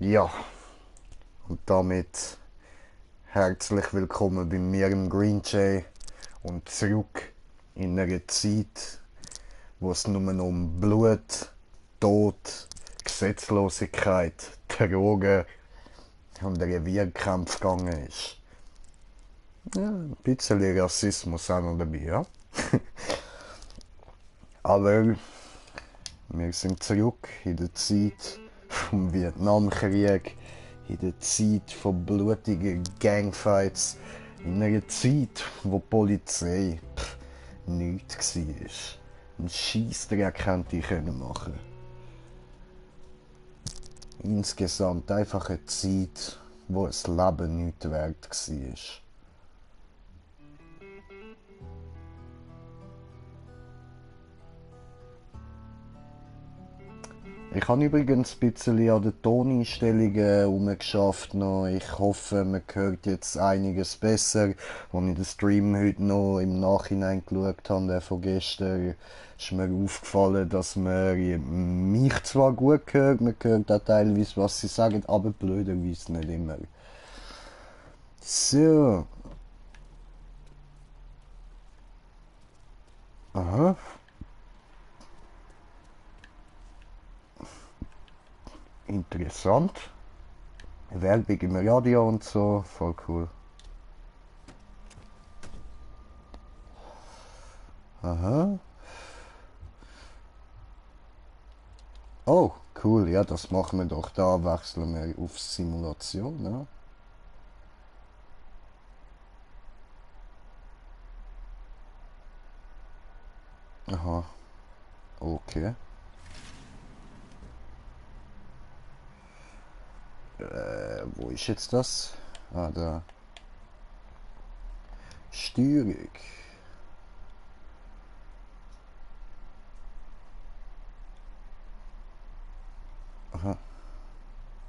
Ja, und damit herzlich willkommen bei mir im Green Jay und zurück in einer Zeit, wo es nur noch um Blut, Tod, Gesetzlosigkeit, Drogen und Revierkämpfe gegangen ist. Ja, ein bisschen Rassismus auch noch dabei, ja. Aber wir sind zurück in der Zeit vom Vietnamkrieg, in der Zeit von blutigen Gangfights, in einer Zeit, wo die Polizei nichts war. Ein Scheissdreck hätte ich machen. Insgesamt einfach eine Zeit, wo das Leben nichts wert war. Ich habe übrigens ein bisschen an den Toneinstellungen herumgeschafft noch. Ich hoffe, man hört jetzt einiges besser. Als ich den Stream heute noch im Nachhinein geschaut habe, der von gestern, ist mir aufgefallen, dass man mich zwar gut hört, man hört auch teilweise, was sie sagen, aber blöderweise nicht immer. So. Aha. Interessant. Werbung im Radio und so, voll cool. Aha. Oh, cool, ja, das machen wir doch. Da wechseln wir auf Simulation, ja. Aha, okay. Wo ist jetzt das? Ah, da. Steuerung. Aha,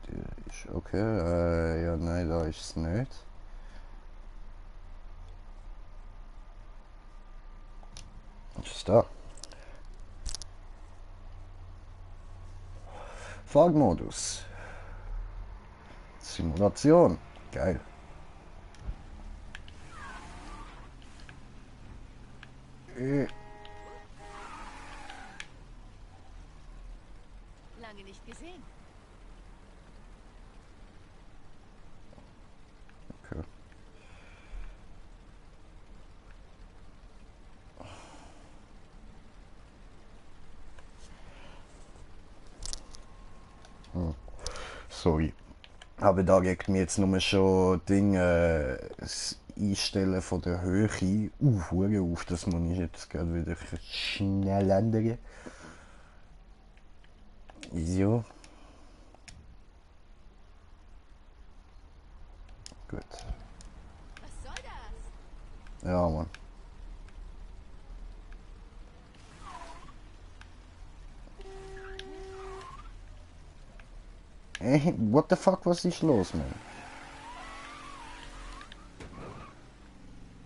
die ist okay. Ja, nein, da ist es nicht. Was ist da? Fahrmodus. Simulation. Geil. Äh, Lange nicht gesehen. Okay. Sorry. Aber da regt mir jetzt nur schon Dinge, das Einstellen von der Höhe hure auf. Das muss ich jetzt gerade wieder schnell ändern. So, gut. Was soll das? Ja, Mann. Ey, what the fuck, was ist los, Mann?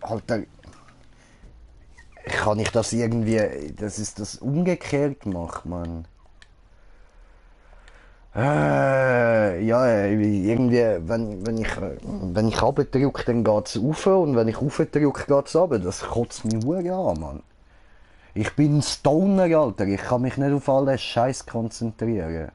Alter, kann ich das irgendwie, dass es das umgekehrt macht, Mann? Ja, irgendwie, wenn ich runterdrücke, dann geht's rauf und wenn ich raufdrücke, geht's runter. Das kotzt mich hure an, Mann. Ich bin ein Stoner, Alter. Ich kann mich nicht auf alles Scheiß konzentrieren.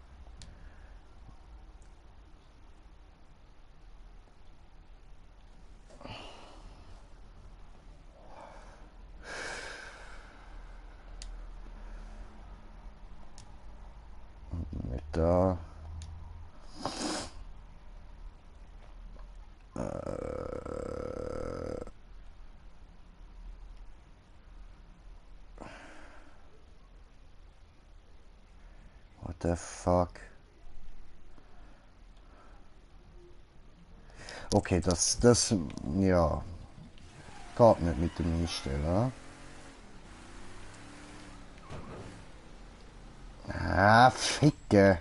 Nicht da. What the fuck? Okay, ja, geht nicht mit dem Einstellen. Ah, Ficke.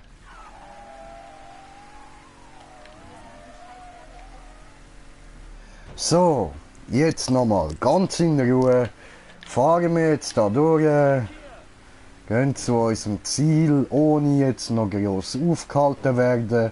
So, jetzt nochmal ganz in Ruhe. Fahren wir jetzt da durch. Gehen zu unserem Ziel, ohne jetzt noch gross aufgehalten werden.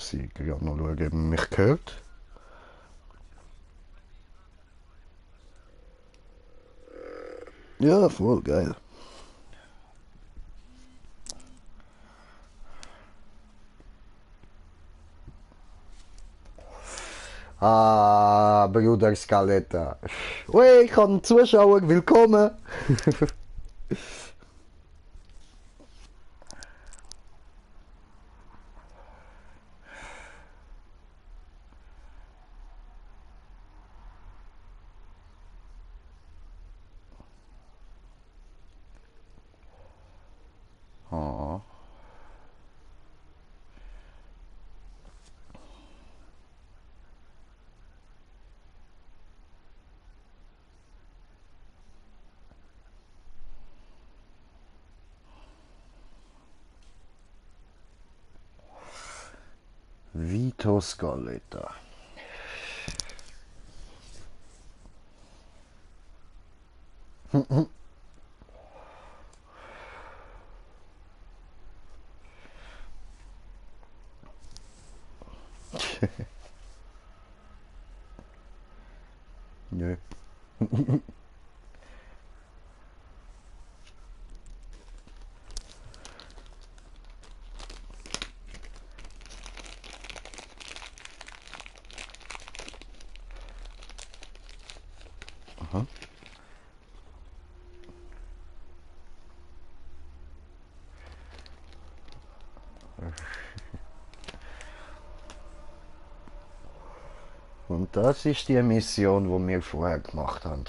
Muss ich gerade noch schauen, ob man mich hört. Ja, voll geil. Ah, Bruder Scaletta. Ui, ich habe einen Zuschauer, willkommen. Oh. Vito Scaletta. Nö. Aha. Und das ist die Mission, die wir vorher gemacht haben.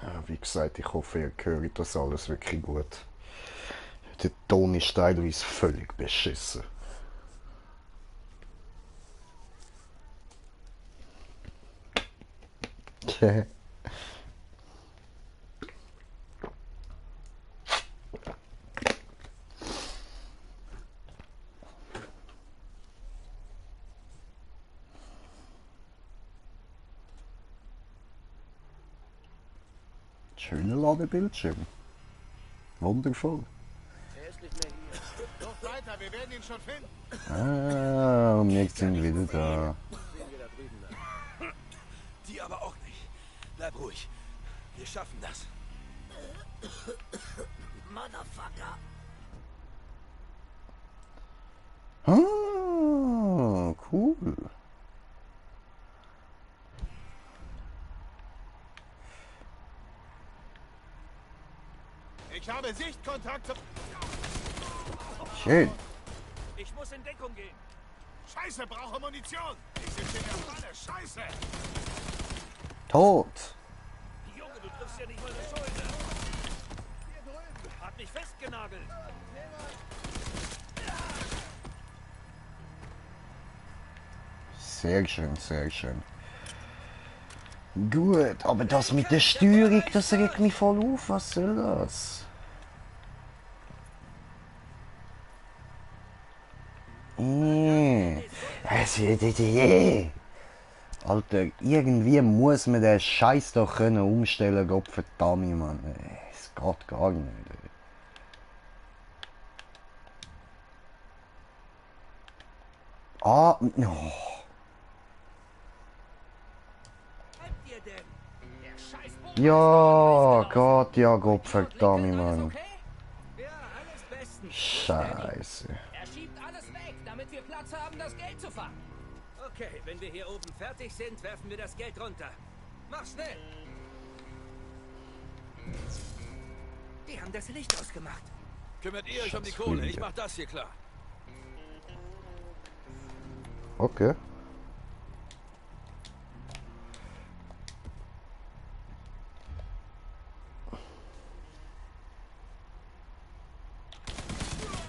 Ja, wie gesagt, ich hoffe, ihr hört das alles wirklich gut. Der Ton ist teilweise völlig beschissen. Schöner Ladebildschirm. Wundervoll. Er ist nicht mehr hier. Doch weiter, wir werden ihn schon finden. Ah, und jetzt sind wir wieder da. Sehen wir da drüben nach. Die aber auch nicht. Bleib ruhig. Wir schaffen das. Motherfucker. Ah, cool. Ich habe Sichtkontakt zum... Schön. Ich muss in Deckung gehen. Scheiße, brauche Munition. Ich sitze in der Falle. Scheiße. Tot. Junge, du triffst ja nicht meine Schulter. Hat mich festgenagelt. Sehr schön, sehr schön. Gut, aber das mit der Steuerung, das regt mich voll auf. Was soll das? Alter, irgendwie muss man den Scheiß doch können umstellen, Gottverdammt, Mann. Es geht gar nicht. Ah, oh. Ja, Gott, ja, Gottverdammt, Mann. Ja, alles bestens. Scheiße. Er schiebt alles weg, damit wir Platz haben, das Geld zu fangen. Okay, wenn wir hier oben fertig sind, werfen wir das Geld runter. Mach schnell. Die haben das Licht ausgemacht. Kümmert ihr euch um die Kohle? Ich mach das hier klar. Okay.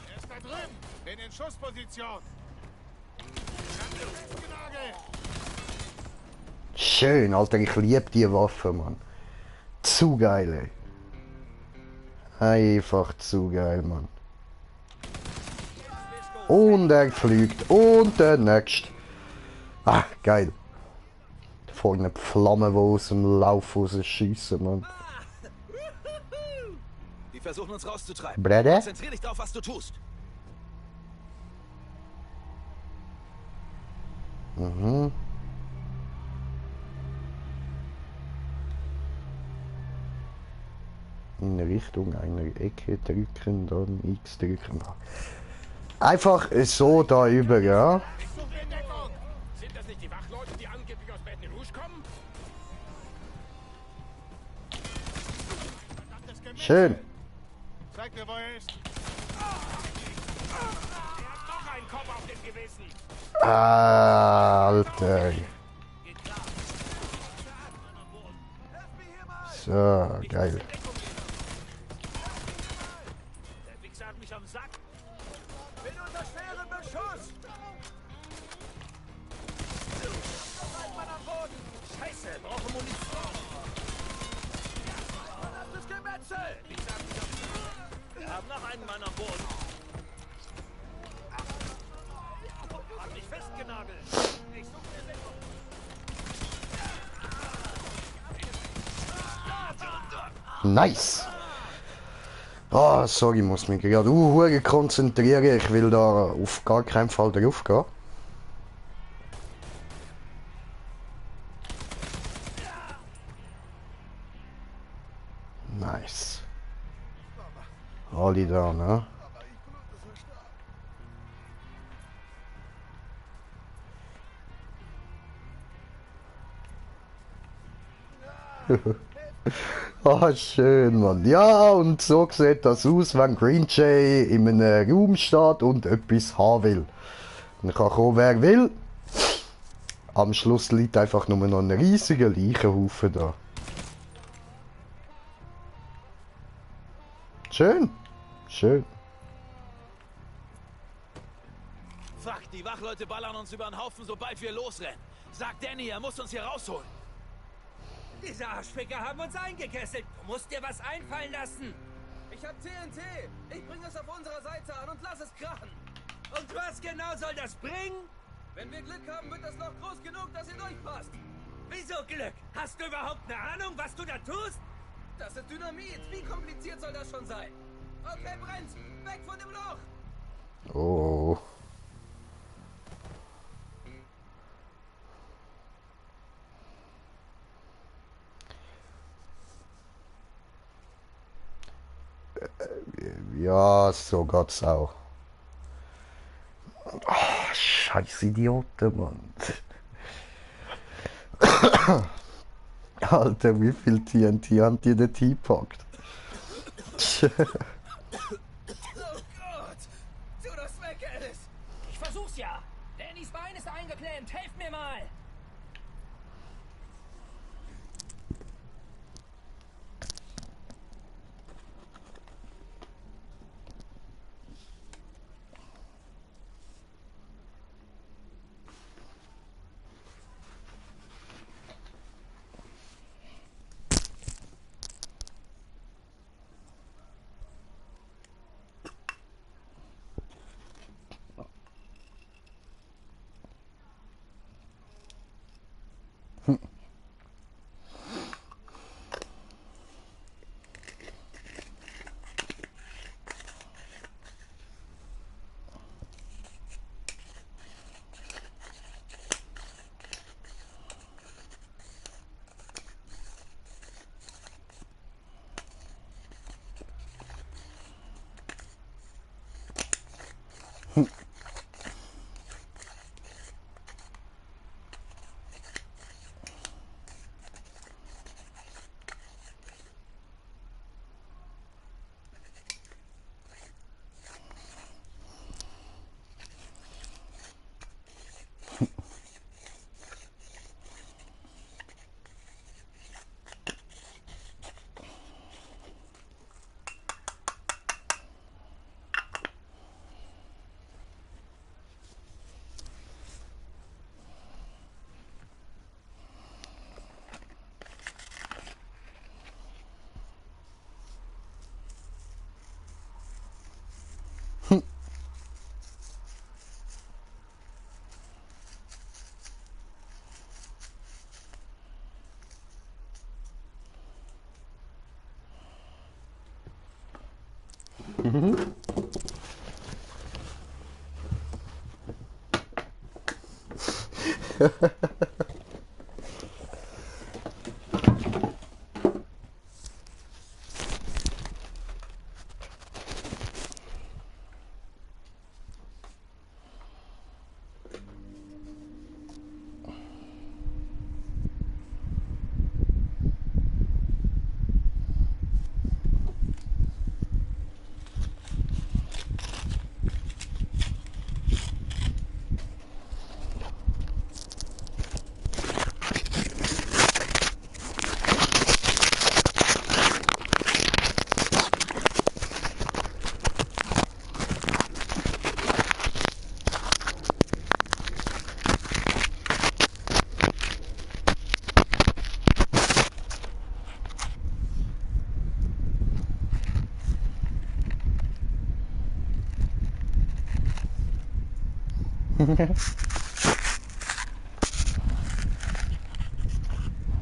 Er ist da drüben. Bin in Schussposition. Schön, Alter, ich liebe die Waffe, Mann. Zu geil, ey. Einfach zu geil, Mann. Und er fliegt. Und der nächste. Ah, geil. Vorne Flamme, die aus dem Lauf rausschiessen, Mann. Die versuchen uns rauszutreiben. Brede? Konzentrier dich drauf, was du tust. Mhm. In Richtung einer Ecke drücken, dann X drücken. Einfach so da über, ja. Ich suche in Deckung. Sind das nicht die Wachleute, die angeblich aus Baton Rouge kommen? Verdammtes Gemetzel. Schön. Zeig mir, wo er ist. Er hat noch einen Kopf auf dem Gewissen. Alter. So, geil. Der Wichser hat mich am Sack. Bin unter schwerem Beschuss. Noch ein Mann am Boden. Scheiße, brauche Munition. Verdammtes Gemetzel. Wichser hat mich am Sack. Wir haben noch einen Mann am Boden. Hat mich festgenagelt. Ich suche mir Deckung. Nice. Ah, sorry, ich muss mich gerade konzentrieren. Ich will da auf gar keinen Fall drauf gehen. Nice. Alle da, ne? Ah, schön, Mann. Ja, und so sieht das aus, wenn Green Jay in einem Raum steht und etwas haben will. Dann kann kommen, wer will. Am Schluss liegt einfach nur noch ein riesiger Leichenhaufen da. Schön. Schön. Fuck, die Wachleute ballern uns über den Haufen, sobald wir losrennen. Sag Danny, er muss uns hier rausholen. Diese Arschficker haben uns eingekesselt. Du musst dir was einfallen lassen. Ich hab TNT. Ich bringe es auf unserer Seite an und lass es krachen. Und was genau soll das bringen? Wenn wir Glück haben, wird das Loch groß genug, dass ihr durchpasst. Wieso Glück? Hast du überhaupt eine Ahnung, was du da tust? Das ist Dynamit. Wie kompliziert soll das schon sein? Okay, brennt. Weg von dem Loch. Oh. Ja, so geht's auch. Ah, scheiß Idioten, Mann. Alter, wie viel TNT haben die in den Tee gepackt? Oh Gott! Tu das weg, Alice! Ich versuch's ja. Dannys Bein ist eingeklemmt. Helft mir mal.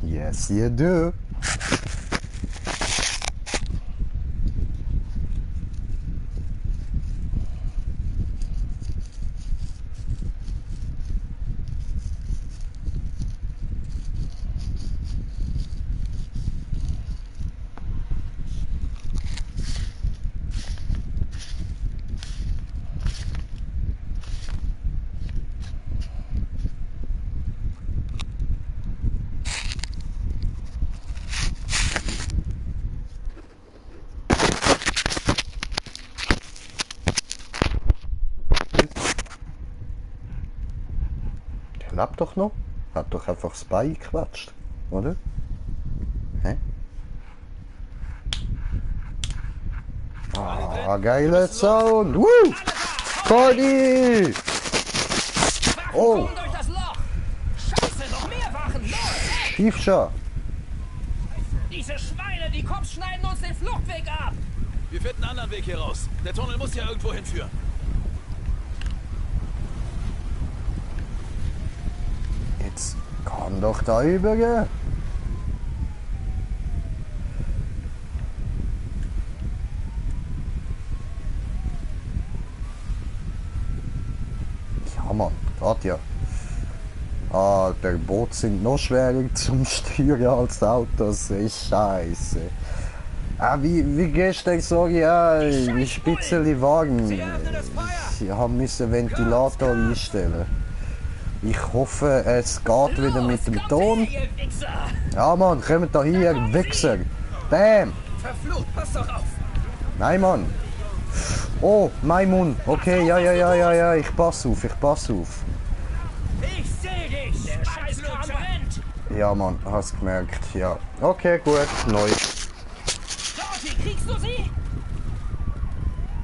Yes, you do. Der lebt doch noch. Hat doch einfach das Bein gequatscht, oder? Hä? Ah, geiler Sound! Woo! Party! Oh! Kommen durch das Loch. Scheiße, noch mehr Wachen. Los! Schiefscher! Diese Schweine, die Cops schneiden uns den Fluchtweg ab. Wir finden einen anderen Weg hier raus. Der Tunnel muss ja irgendwo hinführen. Jetzt kann doch da übergehen. Ja, Mann, geht ja. Ah, der Boot sind noch schwerer zum Steuern als Autos. Ist scheiße. Wie gestern sage ich, ja, ich bin ein bisschen warm. Sie öffnen das Feuer! Ich musste Ventilator einstellen. Ich hoffe, es geht wieder mit dem Kommt Ton. her, ihr Wichser! Ja, Mann, kommt da hier, Wichser. Bam! Verflucht, pass doch auf! Nein, Mann. Oh, mein Mund. Okay, ja, ich pass auf, Ich seh dich! Der Scheißkram brennt! Ja, Mann, hast gemerkt, ja. Okay, gut, neu. Georgie, kriegst du sie?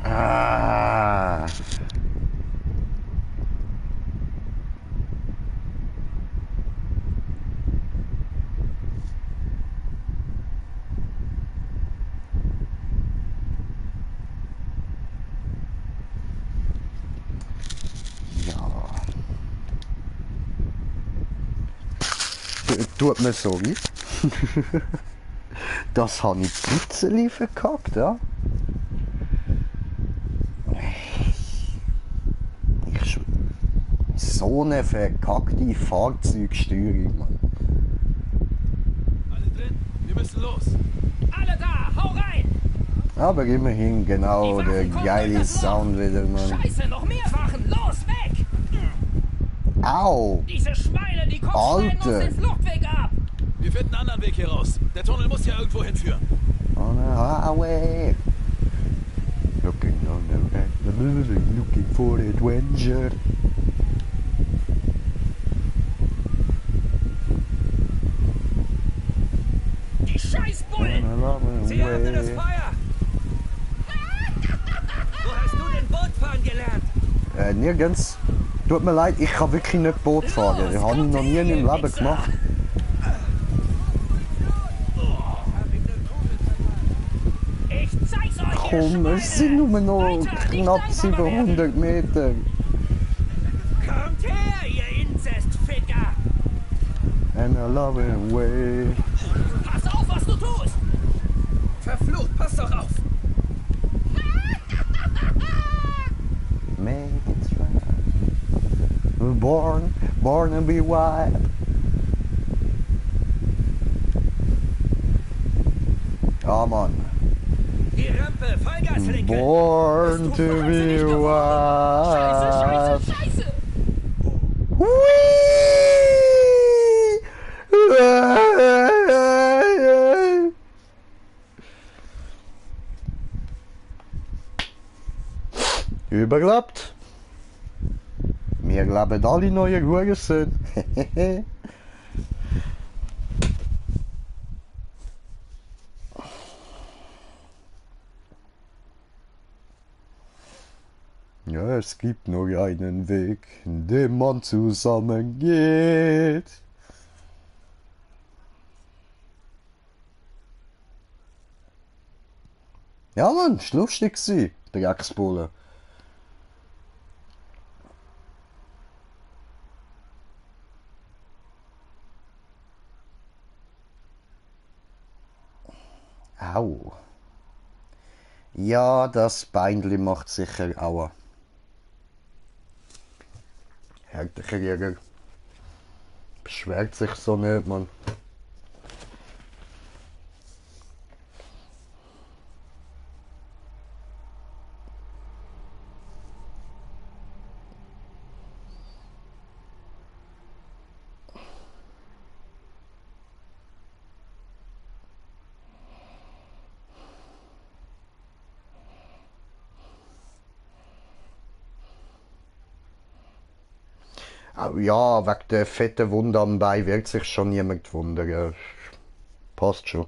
Ah. Tut mir sorry. Das habe ich ein bisschen verkackt, ja. So eine verkackte Fahrzeugsteuerung, Mann. Alle drin? Wir müssen los. Alle da, hau rein! Aber immerhin genau Die der Waffen kommen geile durch das Loch. Sound wieder, Mann. Scheiße, noch mehr Wachen! Los, weg! Au! Diese Schweine, die Kopf schneiden uns Alter. den Fluchtweg ab! Wir finden einen anderen Weg hier raus. Der Tunnel muss ja irgendwo hinführen. On a highway. Looking on the looking for adventure. Die Scheißbullen! Sie öffnen das Feuer! Wo hast du denn Bootfahren gelernt? Nirgends. Tut mir leid, ich kann wirklich nicht Boot fahren. Das habe ich noch nie in meinem Leben gemacht. Ich zeig's euch, ihr Komm, es sind nur noch Weiter, nicht knapp langsamer werden. 700 Meter. Kommt her, ihr Inzestficker! And I love it way. Pass auf, was du tust! Verflucht, pass doch auf! Make it right. Born to be wild. Ja, Mann. Die Rampe, Vollgas lenken! Born Bist to du be wahnsinnig geworden? wild. Scheiße, scheiße, scheiße! Überlebt. Wir leben alle neue Hurensohn. Ja, es gibt nur einen Weg, in dem man zusammengeht. Ja, Mann, ist lustig gewesen, Drecksbulle. Au. Ja, das Beinli macht sicher Aua. Herr der Krieger. Beschwert sich so nicht, Mann. Ja, wegen der fetten Wunde am Bein wird sich schon niemand wundern. Passt schon.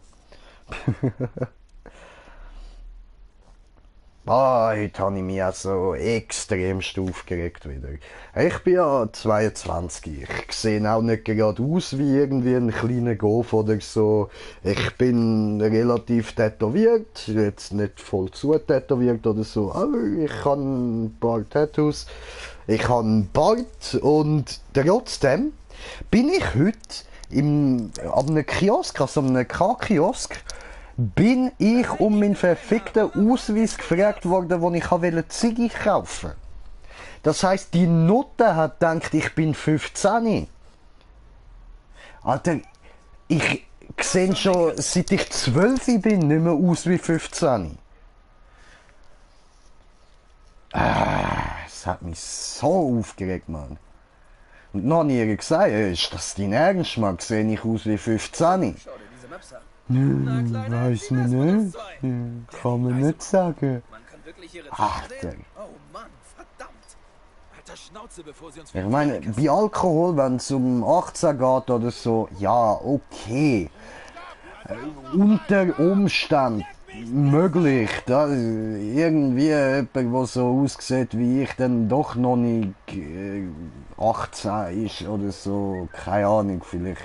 Heute habe ich mich auch so extremst aufgeregt wieder. Ich bin ja 22. Ich sehe auch nicht gerade aus wie irgendwie ein kleiner Golf oder so. Ich bin relativ tätowiert. Jetzt nicht voll zu tätowiert oder so, aber ich habe ein paar Tattoos. Ich habe einen Bart und trotzdem bin ich heute an einem Kiosk, also an einem K-Kiosk, bin ich um meinen verfickten Ausweis gefragt worden, den ich Ziggy kaufen wollte. Das heisst, die Nutte hat gedacht, ich bin 15. Alter, ich sehen schon, seit ich 12 bin, nicht mehr aus wie 15. Das hat mich so aufgeregt, Mann. Und noch nie gesagt, ist das dein Ernst, Mann? Sehe ich aus wie 15? Schau dir diese Maps an. Weiß man nicht. Kann man nicht sagen. Man kann wirklich ihre Ach, Taschen sehen. Oh Mann, verdammt. Alter Schnauze, bevor sie uns Ich meine, bei Alkohol, wenn es um 18 geht oder so, ja, okay. Unter Umständen möglich, dass irgendwie jemand, der so aussieht wie ich, dann doch noch nicht 18 ist oder so. Keine Ahnung, vielleicht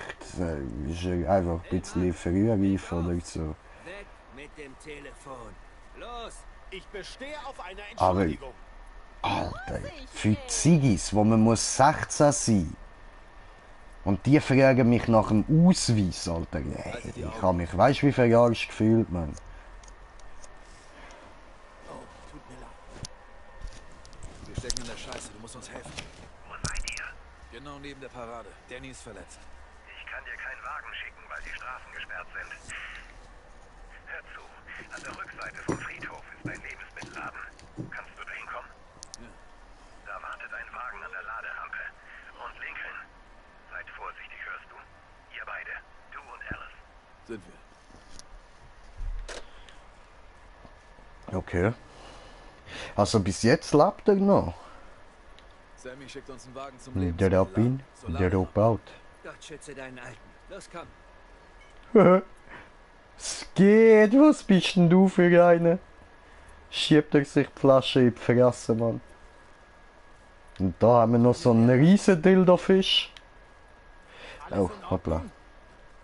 ist er einfach ein bisschen frühreif oder so. Weg mit dem Telefon. Los! Ich bestehe auf einer Aber, Entschuldigung. Alter, für Ziggis, wo man muss 16 sein. Und die fragen mich nach dem Ausweis, Alter. Hey, ich habe mich, weißt du, wie verarscht gefühlt, Mann. Oh, tut mir leid. Wir stecken in der Scheiße, du musst uns helfen. Wo seid ihr? Genau neben der Parade. Danny ist verletzt. Ich kann dir keinen Wagen schicken, weil die Straßen gesperrt sind. Hör zu, an der Rückseite vom Friedhof ist ein Lebensmittelladen. Kannst du da hinkommen? Ja. Da wartet ein Wagen an der Laderampe. Und Lincoln, seid vorsichtig, hörst du? Ihr beide, du und Alice. Sind wir. Okay. Also bis jetzt lebt er noch. Sammy schickt uns einen Wagen zum Der Rabin, der Robaut. Gott schütze deinen Alten. Los, komm. Es geht, was bist denn du für eine? Schiebt er sich die Flasche in die Fresse, Mann. Und da haben wir noch so einen riesen Dildo-Fisch. Oh, hoppla.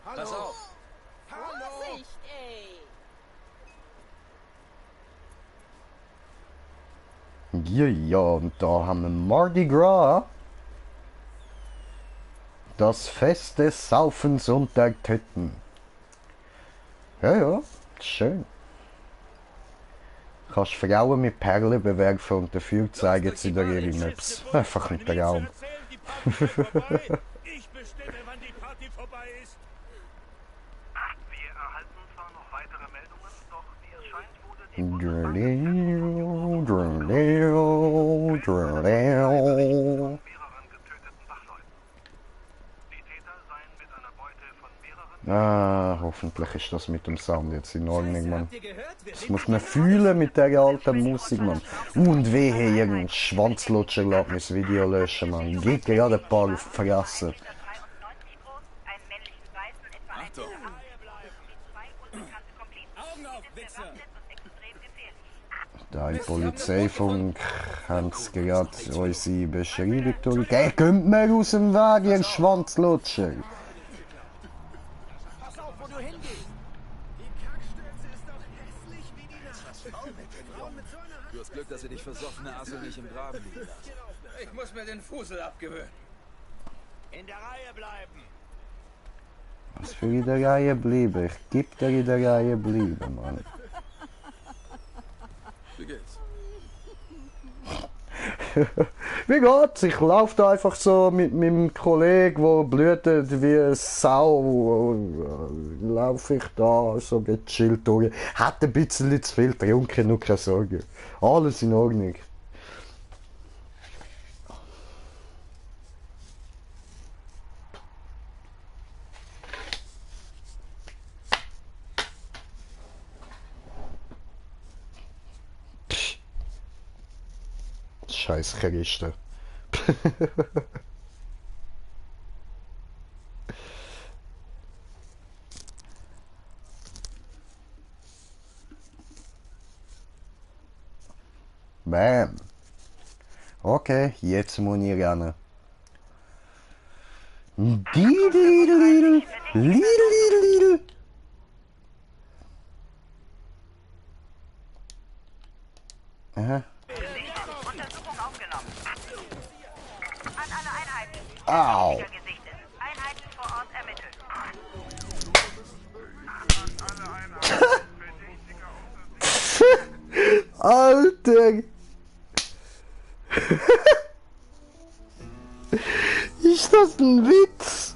Pass auf! Vorsicht, ey! Ja, und da haben wir Mardi Gras. Das Fest des Saufens und der Titten. Ja, schön. Kannst Frauen mit Perlen bewerfen und dafür zeigen sie dir ihre Möps. Einfach ein Traum. Ich bestimme, wann die Party vorbei ist. Wir erhalten zwar noch weitere Meldungen, doch wie es scheint, wurde die mehreren getöteten Wachleuten. Die Täter seien mit einer Beute von mehreren... Hoffentlich ist das mit dem Sound jetzt in Ordnung, Mann. Habt ihr gehört? Wir Das sind muss man fühlen mit der alten Musik, Mann. Und wehe, irgendein Schwanzlutscher lässt mir das Video löschen, Mann. Geht gerade ein paar auf die Fresse. 93 groß, einen männlichen Weißen, etwa ein Achtung. Meter 2 unbekannte Komplizen. Augen auf, Wichser! Bewaffnet und extrem gefährlich. Da im Polizeifunk haben sie gerade unsere Beschreibung durchgegeben. Kommt mir aus dem Weg, ihr Schwanzlutscher! Pass auf, wo du hingehst. Die Kackstürze ist doch hässlich wie die Nacht. Du hast Glück, dass ihr dich versoffene Assel nicht im Graben liegen lasst. Ich muss mir den Fusel abgewöhnen. In der Reihe bleiben. Was für in der Reihe bleiben? Ich geb dir in der Reihe bleiben, Mann. Wie geht's? Wie geht's? Ich laufe da einfach so mit meinem Kollegen, der blutet wie eine Sau. Laufe ich da so gechillt durch. Hat ein bisschen zu viel getrunken, nur keine Sorge. Alles in Ordnung. Scheiß Christen. Bam. Okay, jetzt muss ich rennen. Lidl. Aha. Untersuchung aufgenommen. An alle Einheiten. Au. Gesichtet. Einheiten vor Ort ermittelt. Alter! Ist das ein Witz?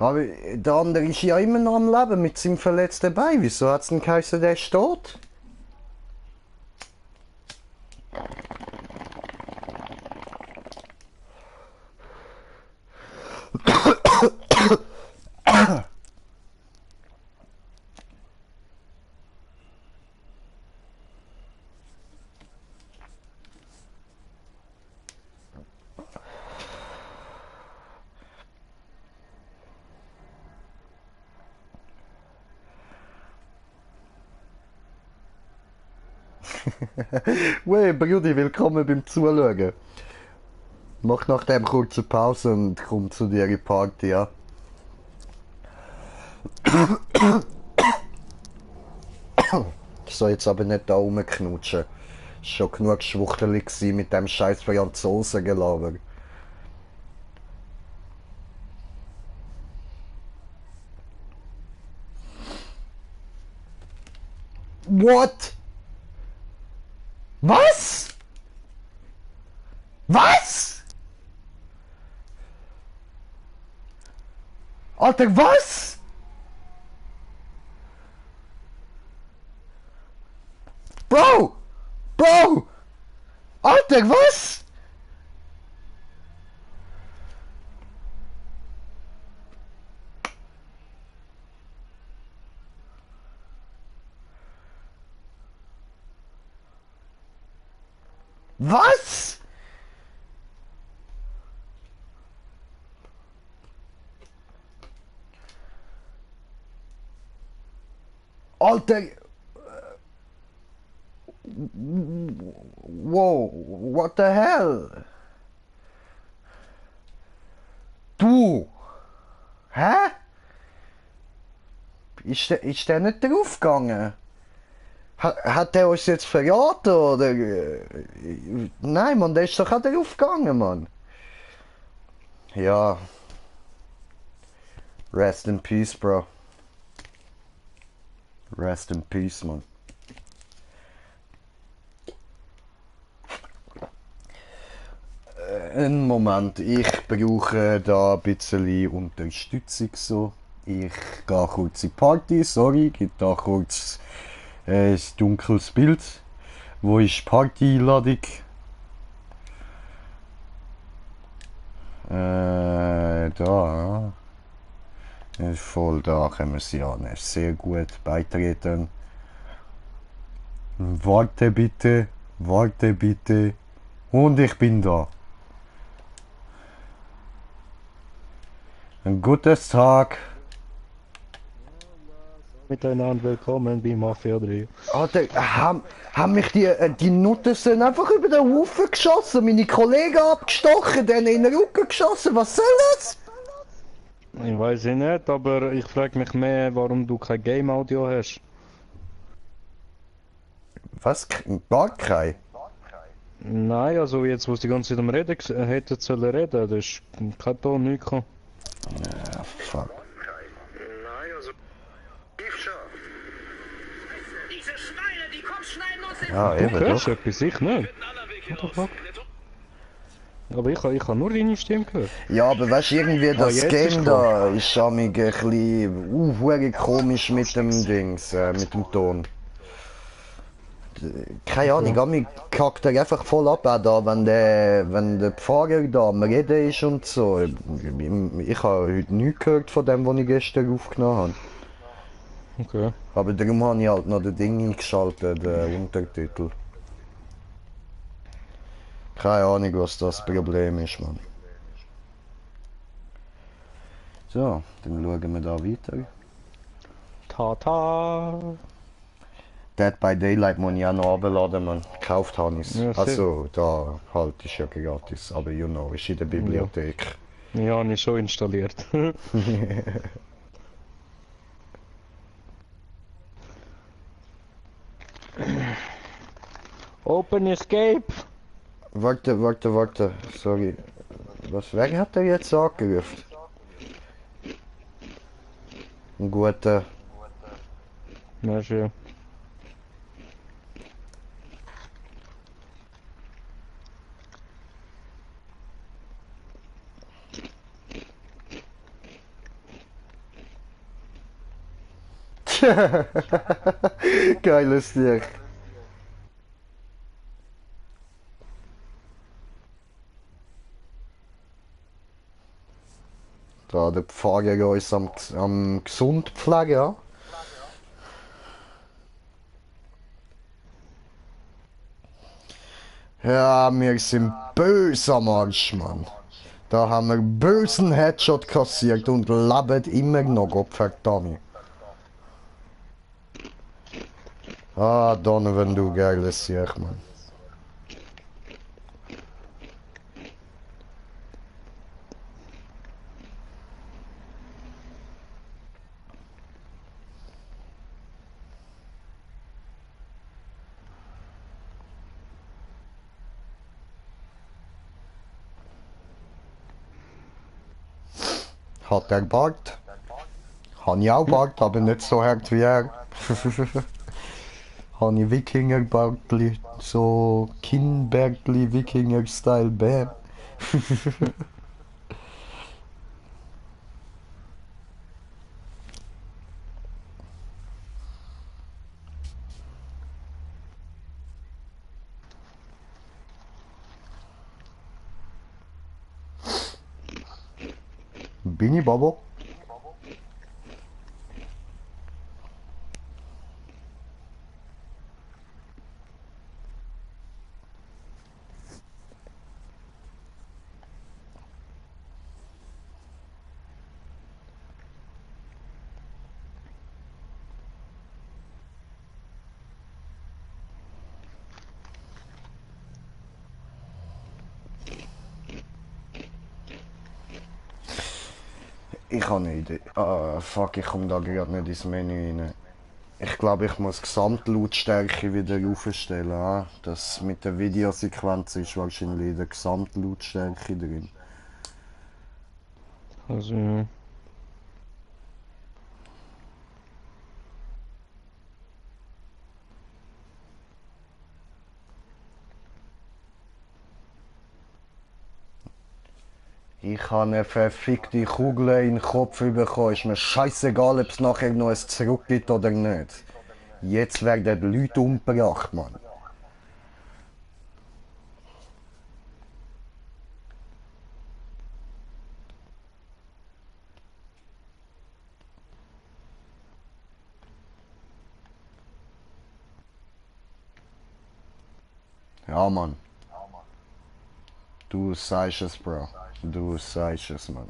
Aber der andere ist ja immer noch am Leben mit seinem verletzten Bein. Wieso hat es denn geheißen, der ist tot? Wey, Brudi, willkommen beim Zuschauen. Mach nach dem kurze Pause und komm zu dir in die Party, ja? So, jetzt aber nicht da rumknutschen. Ist schon genug schwuchtelig gewesen mit dem scheiß Franzosengelaber. What? Was? Was? Alter, was? Bro! Bro! Alter, was? Was? Alter. Wow, what the hell? Du? Hä? Ist der nicht draufgegangen? Hat der uns jetzt verraten, oder? Nein, Mann, der ist doch auch draufgegangen, Mann. Ja. Rest in peace, Bro. Rest in peace, Mann. Einen Moment, ich brauche da ein bisschen Unterstützung so. Ich gehe kurz in die Party, sorry, gibt da kurz ein dunkles Bild. Wo ist die Party-Einladung? Da. Voll da können wir sie annehmen. Sehr gut, beitreten. Warte bitte, warte bitte. Und ich bin da. Ein gutes Tag. Miteinander willkommen bei Mafia 3. Alter, haben mich die Nutten sind einfach über den Haufen geschossen, meine Kollegen abgestochen, denen in den Rücken geschossen, was soll das? Ich weiß nicht, aber ich frage mich mehr, warum du kein Game-Audio hast. Was? Gar kein? Nein, also jetzt, wo sie die ganze Zeit am Reden hätten sollen reden, das ist kein Ton, nichts gekommen. Ja, fuck. Nein, also. Diese Schweine, die Kopf schneiden uns in Ja, Du eben hörst doch. etwas, ich nicht. What the fuck? Aber ich habe nur deine Stimme gehört. Ja, aber weißt du, irgendwie das jetzt Game ist da ist amig ein bisschen komisch mit dem Dings, mit dem Ton. Keine Ahnung, amig kackt er einfach voll ab auch da, wenn der Fahrer da am Reden ist und so. Ich habe heute nichts gehört von dem, was ich gestern aufgenommen habe. Okay. Aber darum habe ich halt noch das Ding eingeschaltet, den Untertitel. Keine Ahnung, was das Problem ist, Mann. So, dann schauen wir da weiter. Ta-ta! Dead by Daylight muss ich auch noch runterladen, man. Gekauft habe ich es. Ja, Also, da halt ist ja gratis. Aber you know, ist in der Bibliothek. Ja, habe ich schon installiert. Open Escape! Warte. Sorry. Wer hat er jetzt angerufen? Ein guter. Na schön. Geiles Tier. Da der Pfarrer uns am gesund pflegen, ja. Ja, wir sind böse am Arsch, Mann. Da haben wir bösen Headshot kassiert und leben immer noch, Gottverdammt. Ah, Donovan, du geiles Sieg, Mann. Hat er Bart? Habe ich auch Bart, aber nicht so hart wie er. Habe ich Wikingerbartli, so Kinnbärtli, Wikinger-Style, bam. Bin ich, Babo? Ich habe eine Idee. Ah, fuck, ich komme da gerade nicht ins Menü rein. Ich glaube, ich muss Gesamtlautstärke wieder aufstellen. Ah? Das mit der Videosequenz ist wahrscheinlich in der Gesamtlautstärke drin. Also, ja. Ich habe eine verfickte Kugel in den Kopf bekommen. Ist mir scheißegal, ob es nachher noch ein Zurück gibt oder nicht. Jetzt werden Leute umgebracht, Mann. Ja, Mann. Du sagst es, Bro. Du sagst es, Mann.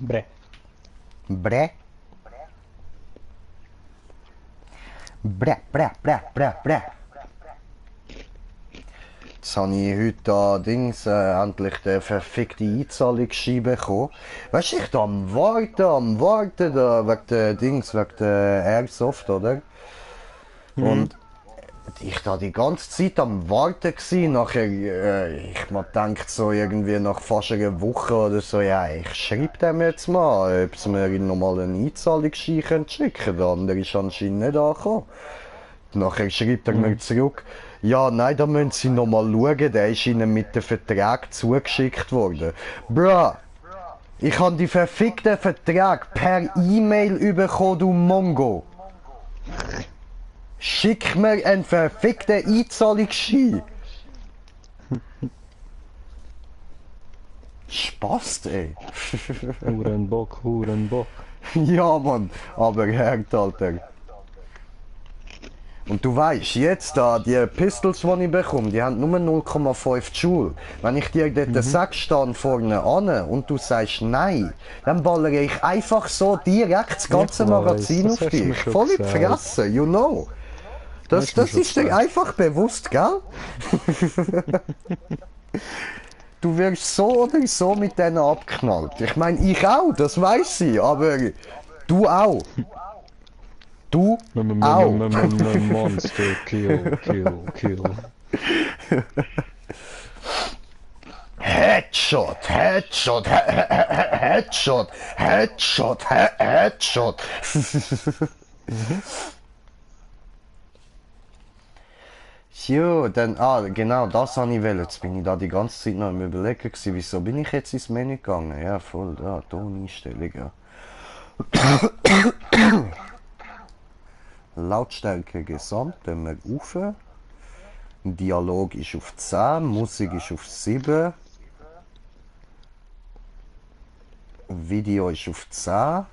Bre. Bre? Bre, bre, bre, bre, bre. Jetzt habe ich heute endlich den verfickten Einzahlungsschein bekommen. Weißt du, ich da am Warten da, wegen der wegen der Airsoft, oder? Und ich da die ganze Zeit am Warten gsi, nachher, ich mir gedacht, so irgendwie nach fast einer Woche oder so, ja, ich schreibe dem jetzt mal, ob sie mir nochmal einen Einzahlungsschein schicken können. Der andere ist anscheinend nicht angekommen. Nachher schreibt er mir zurück, ja, nein, da müssen sie nochmal schauen, der ist ihnen mit dem Vertrag zugeschickt worden. Bruh, ich habe die verfickten Vertrag per E-Mail bekommen, du Mongo. Schick mir einen verfickten Einzahlungsschein. Spaß, ey. Hurenbock, Hurenbock. Ja, Mann, aber hart, Alter. Und du weißt, jetzt da, die Pistols, die ich bekomme, die haben nur 0,5 Joule. Wenn ich dir dort sage, stand vorne an und du sagst nein, dann ballere ich einfach so direkt das ganze Magazin auf dich. Voll in die Fresse, you know. Das ist dir einfach bewusst, gell? Du wirst so oder so mit denen abknallt. Ich meine, ich auch, das weiß ich, aber du auch. Du auch. Monster, kill. Headshot. Ja, dann, genau, das habe ich wollen. Jetzt bin ich da die ganze Zeit noch am Überlegen gewesen, wieso bin ich jetzt ins Menü gegangen? Ja, voll, da, Toneinstellung, ja. Lautstärke gesamt, dann wir rauf. Dialog ist auf 10, Musik ist auf 7. Video ist auf 10.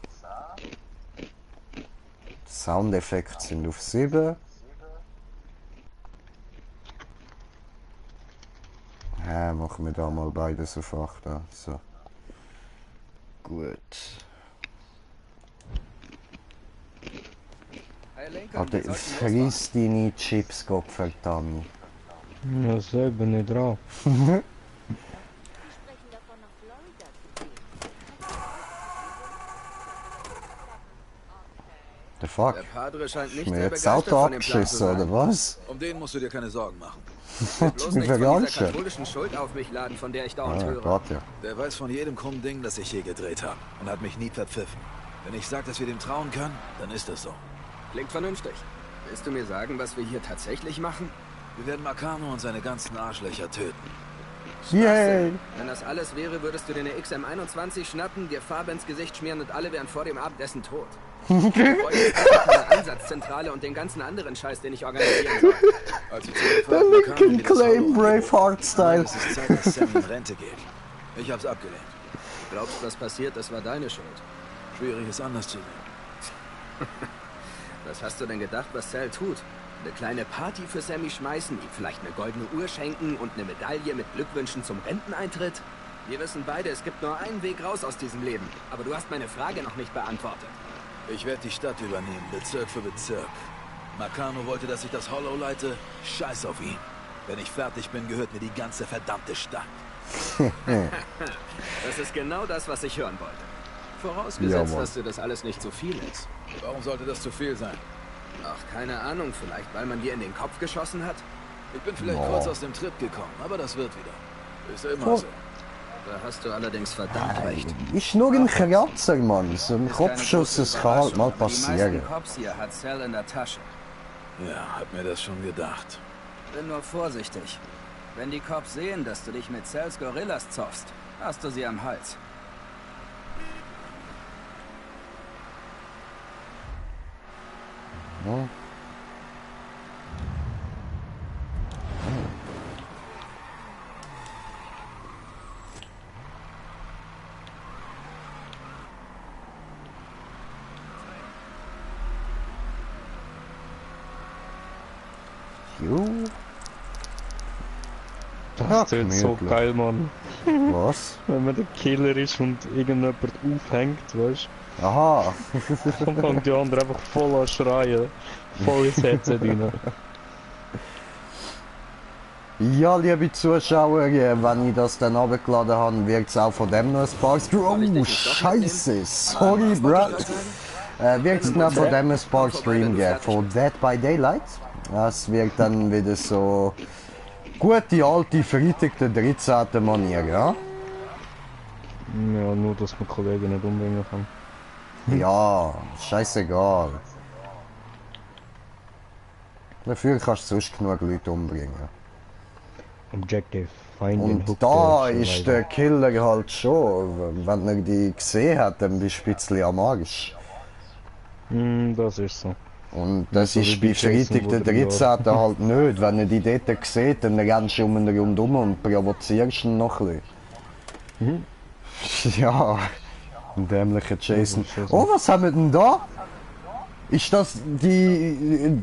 Soundeffekte sind auf 7. Ja, machen wir da mal beides auf 8. So. Gut. Hey Lincoln, Alter, wir sollten losfahren. friss deine Chips, Gott verdammt. Ja, selber nicht dran. The fuck? Der Padre scheint nicht Mir sehr jetzt das begeistert Auto von dem Plan zu abgeschissen, sein. oder was? Um den musst du dir keine Sorgen machen. Bloß nicht von Vergangen. dieser katholischen Schuld auf mich laden, von der ich dauernd Ah, höre. Gott, ja. Der weiß von jedem krummen Ding, das ich je gedreht habe. Und hat mich nie verpfiffen. Wenn ich sage, dass wir dem trauen können, dann ist das so. Klingt vernünftig. Willst du mir sagen, was wir hier tatsächlich machen? Wir werden Meccano und seine ganzen Arschlöcher töten. Yay! Wenn das alles wäre, würdest du dir eine XM21 schnappen, dir Farbe ins Gesicht schmieren und alle wären vor dem Abendessen tot. Eine Ansatzzentrale und den ganzen anderen Scheiß, den ich organisieren soll. Als wir zu Der Lincoln Claim Braveheart-Style. Es ist Zeit, dass Sam in Rente geht. Ich hab's abgelehnt. Du glaubst, was passiert, das war deine Schuld. Schwierig ist anders zu sehen. Was hast du denn gedacht, was Sal tut? Eine kleine Party für Sammy schmeißen, ihm vielleicht eine goldene Uhr schenken und eine Medaille mit Glückwünschen zum Renteneintritt? Wir wissen beide, es gibt nur einen Weg raus aus diesem Leben. Aber du hast meine Frage noch nicht beantwortet. Ich werde die Stadt übernehmen, Bezirk für Bezirk. Meccano wollte, dass ich das Hollow leite. Scheiß auf ihn. Wenn ich fertig bin, gehört mir die ganze verdammte Stadt. Das ist genau das, was ich hören wollte. Vorausgesetzt, Ja, Mann. dass dir das alles nicht zu viel ist. Warum sollte das zu viel sein? Ach, keine Ahnung, vielleicht weil man dir in den Kopf geschossen hat? Ich bin vielleicht Oh. kurz aus dem Trip gekommen, aber das wird wieder. Ist immer Oh. so. Da hast du allerdings verdammt recht. Ist nur ein Kratzer, Mann. So ein Ist keine Kopfschuss, große das kann halt mal Überraschung, aber passieren. Die meisten Cops hier hat Sal in der Tasche. Ja, hab mir das schon gedacht. Bin nur vorsichtig. Wenn die Cops sehen, dass du dich mit Sals Gorillas zoffst, hast du sie am Hals. Ja. Jo, Das ist jetzt so gemütlich. geil, Mann. was? Wenn man der Killer ist und irgendjemand aufhängt, weißt Aha. du? Dann fängt die andere einfach voll an schreien. Voll ins Herz rein. Ja, liebe Zuschauer, wenn ich das dann abgeladen habe, wird es auch von dem noch ein paar Oh, Scheiße, sorry, Brad. Wird es noch von dem ein paar Stream geben, von Dead by Daylight. Es wird dann wieder so gute alte Freitag der 13. Manier, ja? Ja, nur dass man Kollegen nicht umbringen kann. Ja, scheißegal. Dafür kannst du sonst genug Leute umbringen. Objective, find and Und hook da the ist der Killer halt schon, wenn er die gesehen hat, dann bist du ein bisschen am Arsch. Das ist so. Und das so ist wie bei bei Jason, Freitag wo der der 13. halt nicht. Wenn er die dort sieht, dann rennst du um ihn rundum und provozierst ihn noch ein bisschen. Ja, ein dämlicher Jason. Oh, was haben wir denn da? Ist das die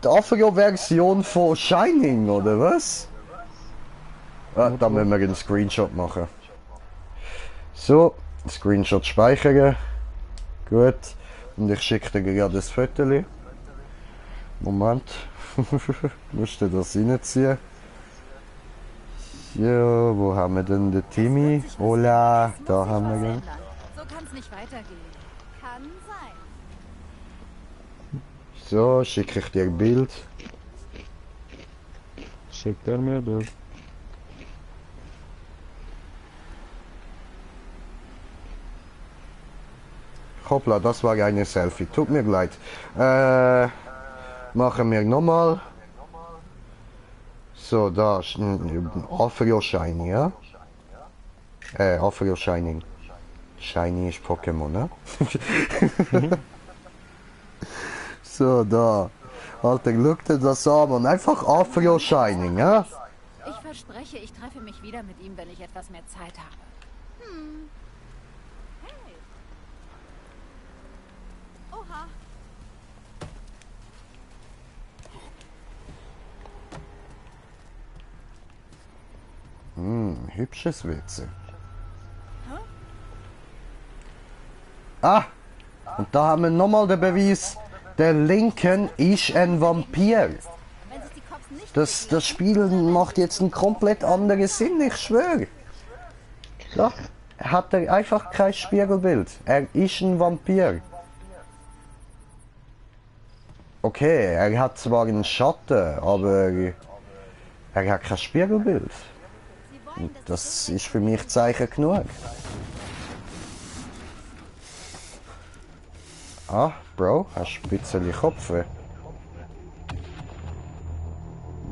Afro-Version von Shining, oder was? Ah, da müssen wir einen Screenshot machen. So, Screenshot speichern. Gut. Und ich schicke dir gerade das Foto. Moment. Musst du das reinziehen? Ja, wo haben wir denn den Timmy? Hola, da haben wir ihn. So kann's nicht weitergehen. Kann sein. So, schicke ich dir ein Bild. Schickt er mir das? Hoppla, das war eine Selfie. Tut mir leid. Machen wir nochmal. So, da ist ein Afro Shiny, ja? Afro Shining. Shiny ist Pokémon, ne? So, da. Alter, guck dir das an, und einfach Afro Shining, ja? Ich verspreche, ich treffe mich wieder mit ihm, wenn ich etwas mehr Zeit habe. Hey. Oha. Hübsches Witze. Ah! Und da haben wir nochmal den Beweis, der Lincoln ist ein Vampir. Wenn sich die Cops nicht Das Spiel macht jetzt einen komplett anderen Sinn, ich schwöre. Da hat er einfach kein Spiegelbild. Er ist ein Vampir. Okay, er hat zwar einen Schatten, aber er hat kein Spiegelbild. Und das ist für mich Zeichen genug. Ah, Bro, hast ein bisschen Kopfweh.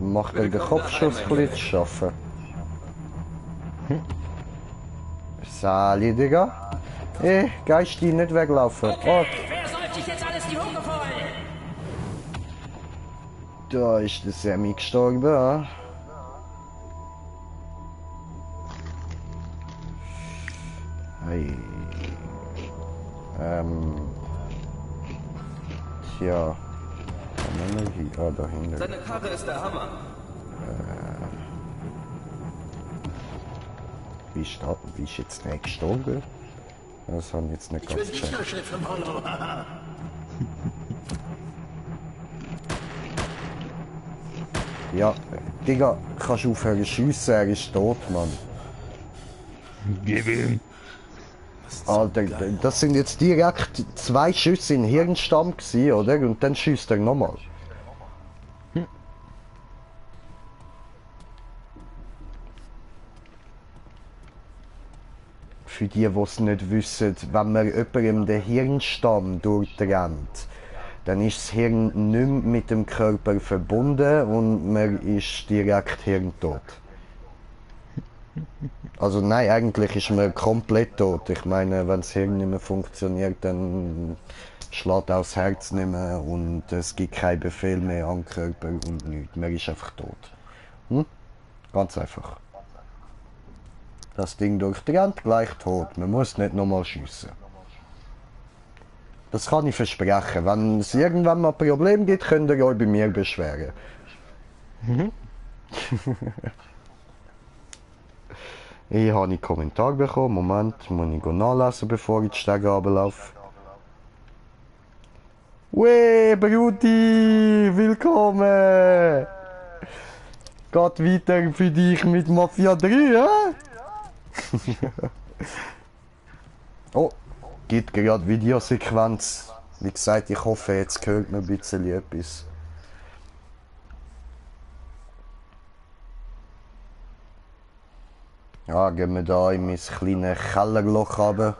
Macht er den Kopfschussblitz schaffen? Sali, Digga. Geist die nicht weglaufen. Oh, Wer säuft sich jetzt alles die Hucke voll? da ist der Sammy gestorben. Ah. Hey. Tja. Energie. Ah, dahinter. Seine Karre ist der Hammer. Wie ist jetzt nicht gestorben? Das haben jetzt nicht ganz gecheckt. Chef im Hollow. Ja, Digga, kannst du aufhören zu schiessen, er ist tot, Mann. Gib ihm. Alter, das sind jetzt direkt 2 Schüsse in den Hirnstamm gewesen, oder? Und dann schießt er nochmal. Für die, die es nicht wissen, wenn man jemandem den Hirnstamm durchtrennt, dann ist das Hirn nicht mehr mit dem Körper verbunden und man ist direkt hirntot. Also nein, eigentlich ist man komplett tot. Ich meine, wenn das Hirn nicht mehr funktioniert, dann schlägt auch das Herz nicht mehr und es gibt keinen Befehl mehr am Körper und nichts. Man ist einfach tot. Ganz einfach. Das Ding durchtrennt, gleich tot. Man muss nicht nochmal schiessen. Das kann ich versprechen. Wenn es irgendwann mal ein Problem gibt, könnt ihr euch bei mir beschweren. Ich habe einen Kommentar bekommen. Moment, muss ich nachlesen, bevor ich die Stege runterlaufe. Weh, Brudi, willkommen! Geht weiter für dich mit Mafia 3, ja? Oh, gibt gerade Videosequenz. Wie gesagt, ich hoffe, jetzt hört man ein bisschen etwas. Ja, gehen wir da in mein kleines Kellerloch runter.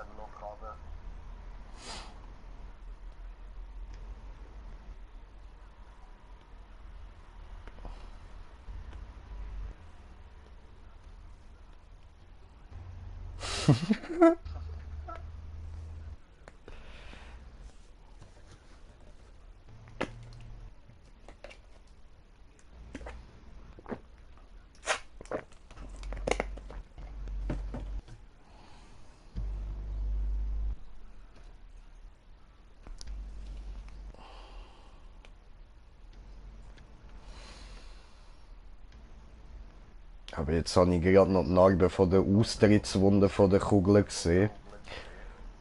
Aber jetzt habe ich gerade noch die Narbe von der Austrittswunde von der Kugel gesehen.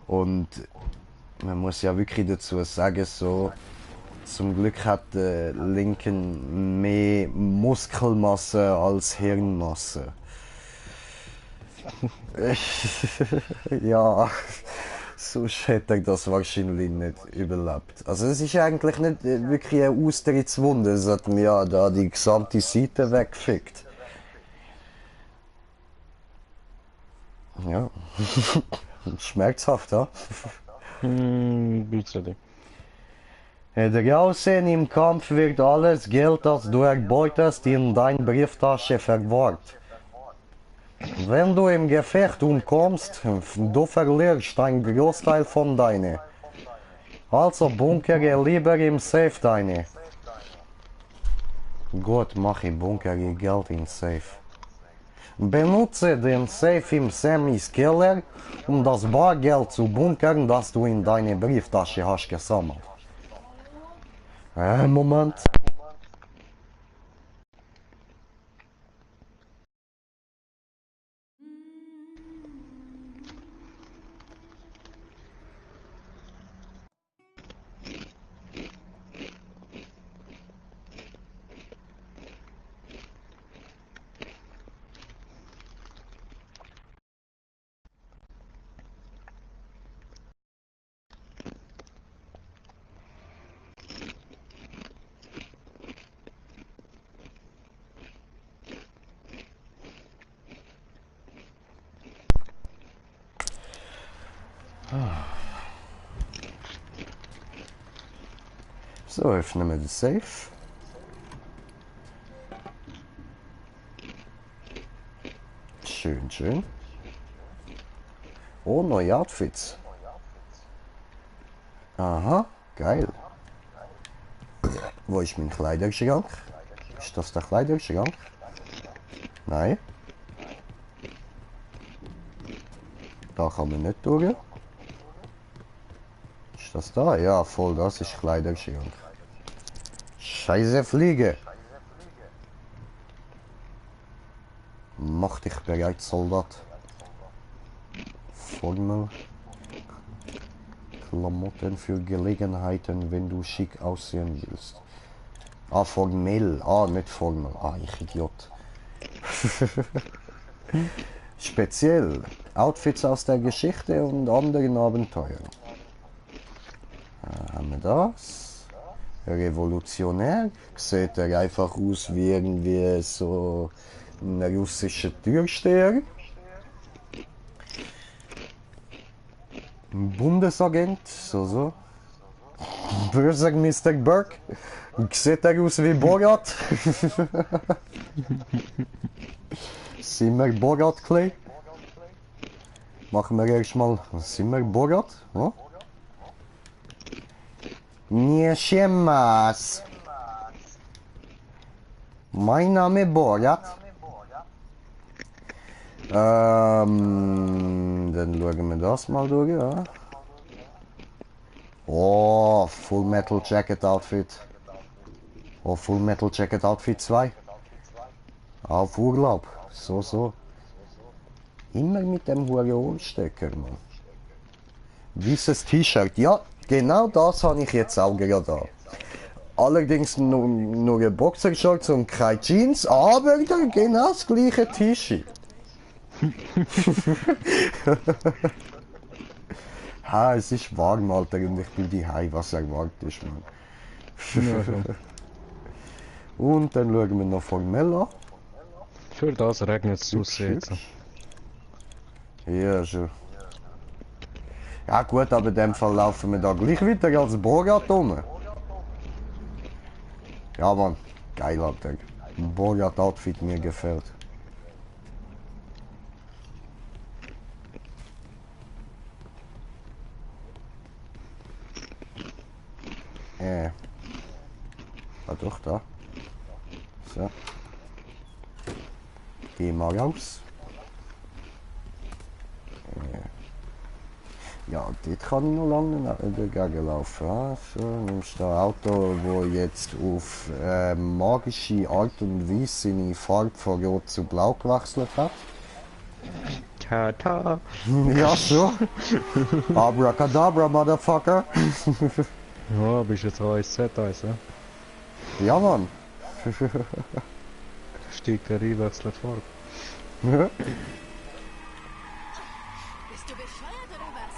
Und man muss ja wirklich dazu sagen, so, zum Glück hat der Lincoln mehr Muskelmasse als Hirnmasse. Ja, sonst hätte er das wahrscheinlich nicht überlebt. Also es ist eigentlich nicht wirklich eine Austrittswunde, es hat mir ja da die gesamte Seite weggefickt. Ja, schmerzhaft, ja? Bisschen. Draußen im Kampf wird alles Geld, das du erbeutest, in deine Brieftasche verwahrt. Wenn du im Gefecht umkommst, du verlierst einen Großteil von deine. Also bunkere lieber im Safe deine. Gut, mache bunkere Geld im Safe. Benutze den Safe im Sammys Keller, um das Bargeld zu bunkern, das du in deine Brieftasche hast gesammelt. Moment. So, öffnen wir den Safe. Schön, schön. Oh, neue Outfits. Aha, geil. Wo ist mein Kleiderschrank? Ist das der Kleiderschrank? Nein. Da kann man nicht durch. Ist das da? Ja, voll, das ist Kleiderschrank. Scheiße Fliege. Mach dich bereit, Soldat. Formel. Klamotten für Gelegenheiten, wenn du schick aussehen willst. Ah, formell. Ah, nicht formel. Ah, ich Idiot. Speziell. Outfits aus der Geschichte und anderen Abenteuern. Haben wir das? Revolutionär. Sieht er einfach aus wie irgendwie so ein russischer Türsteher. Ein Bundesagent, so. Böser Mr. Burke. Sieht er aus wie Borat. Sind wir Borat, Clay? Machen wir erstmal. Sind wir Borat? Ja? Nie siemasz. Mein Name Borat. Dann schauen wir das mal durch, ja. Oh, Full Metal Jacket Outfit. Oh, Full Metal Jacket Outfit 2. Auf Urlaub. So. Immer mit dem hohen Ohrstecker, Mann. Dieses T-Shirt, ja, genau das habe ich jetzt auch gerade da. Allerdings nur ein Boxershorts und keine Jeans, aber genau das gleiche T-Shirt. Ha, es ist warm, Alter, und ich bin die High, was erwartet, man. Und dann schauen wir noch formell an. Für das regnet es jetzt. Ja, schon. Ja gut, aber in dem Fall laufen wir da gleich weiter als Borat rum. Ja man, geil, Alter. Borat Outfit mir gefällt. War doch da. So. Geh mal raus. Ja, dort kann ich noch lange dagegen laufen. Also, nimmst du ein Auto, das jetzt auf magische Art und Weise seine Farbe von Rot zu Blau gewechselt hat. Ta-ta. Ja, so. Abracadabra, Motherfucker. Ja, bist jetzt ASZ-Eis, ja? Ja, Mann. Steigt der Einwechsel Farbe. Ja. Bist du bescheuert oder was?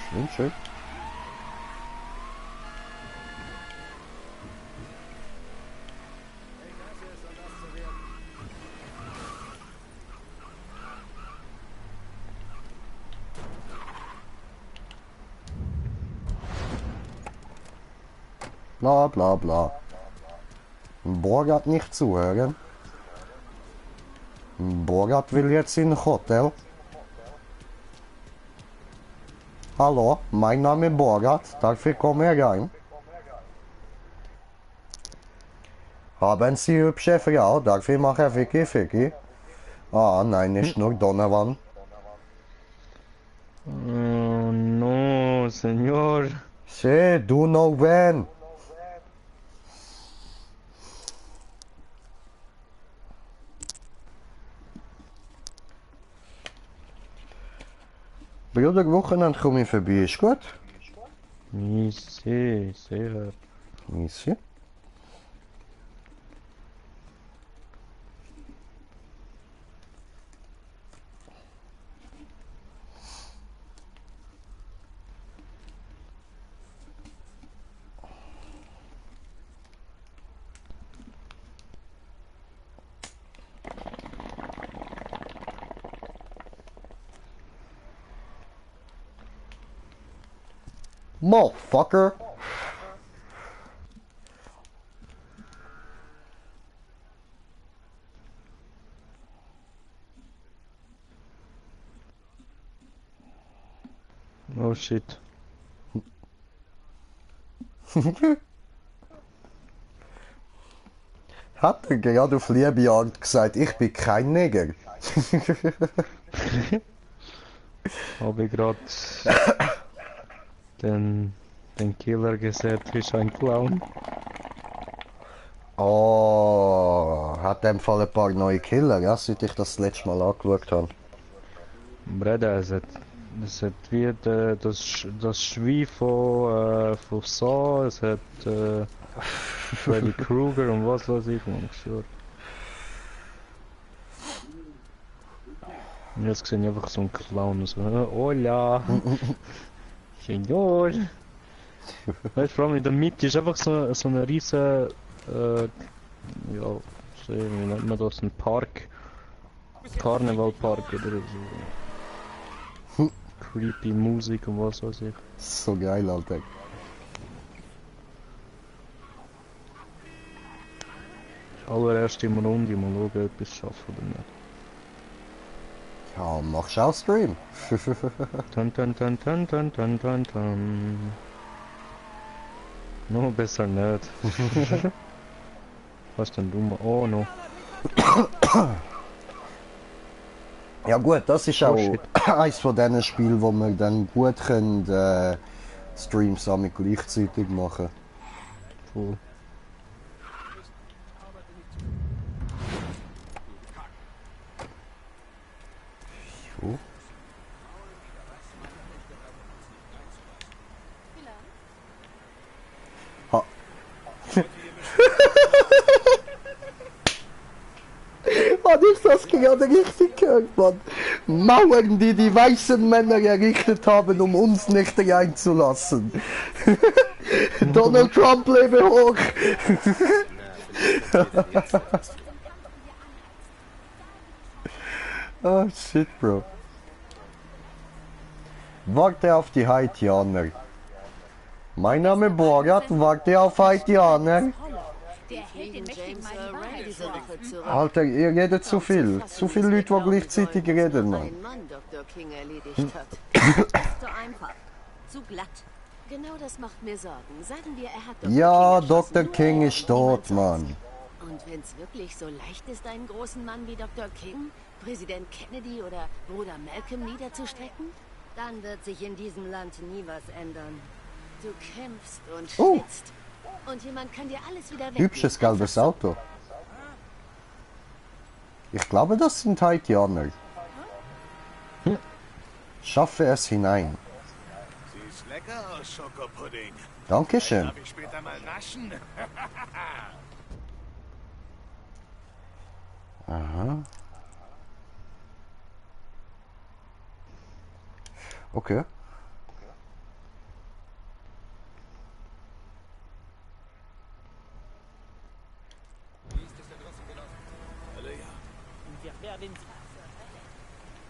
Schön, schön. Bla bla bla. Borgat nicht zuhören. Borgat will jetzt in ein Hotel. Hallo, mein Name ist Borgat. Darf ich kommen rein? Haben Sie hübsche Frau? Darf ich machen Ficky Ficky? Ah, nein, ist nur Donovan. Oh no, Senor. Sí, do know when. Bruder, Wochenende komme ich vorbei, ist gut? Easy, sicher. Easy. Motherfucker. Oh shit. Hat er gerade auf liebe Art gesagt, ich bin kein Neger. Habe ich gerade den Killer gesehen, ist ein Clown. Oh, hat in dem Fall ein paar neue Killer, ja, seit ich das letzte Mal angeschaut habe. Breda, es hat wie das Schwein von Saw, es hat Freddy Krueger und was weiß ich, man, sure. Und jetzt sehe ich einfach so einen Clown, so, hola, Senor. Weißt du, vor allem in der Mitte ist einfach so eine riesen, ja, wie nennt man das, ein Park, Karnevalpark oder so. Creepy Musik und was weiß ich. So geil, Alter. Allererst im Runde mal schauen, ob ich es schaffe oder nicht. Ja, machst du auch Stream? Tan tan tan tan tan tan tan tan. No, besser nicht. Was denn du? Oh no. Ja gut, das ist auch shit. eins von diesen Spielen, wo wir dann gut können, Streams auch gleichzeitig machen. Cool. Jo. Ha. Mann, ist das gerade richtig gehört, Mann? Mauern, die die weißen Männer errichtet haben, um uns nicht reinzulassen. Donald Trump lebe hoch! Oh shit, Bro. Warte auf die Haitianer. Mein Name ist Borgat, warte auf Haitianer. Der hält den mächtigen Mann. Alter, ihr redet zu viel. Zu viele Leute, die gleichzeitig reden, Mann. Ein Mann Dr. King erledigt hat. So einfach. Zu glatt. Genau das macht mir Sorgen. Sagen wir, er hat Ja, King Dr. erschossen, King nur ist tot, Mann. Und wenn's wirklich so leicht ist, einen großen Mann wie Dr. King, Präsident Kennedy oder Bruder Malcolm niederzustrecken, Dann wird sich in diesem Land nie was ändern. du kämpfst und Oh. schwitzt. Und jemand kann dir alles wieder wegnehmen. Hübsches gelbes Auto. Ich glaube, das sind Haitianer. Schaffe es hinein. Sieht lecker aus, Schokopudding. Dankeschön. Darf ich später mal naschen? Aha. Okay.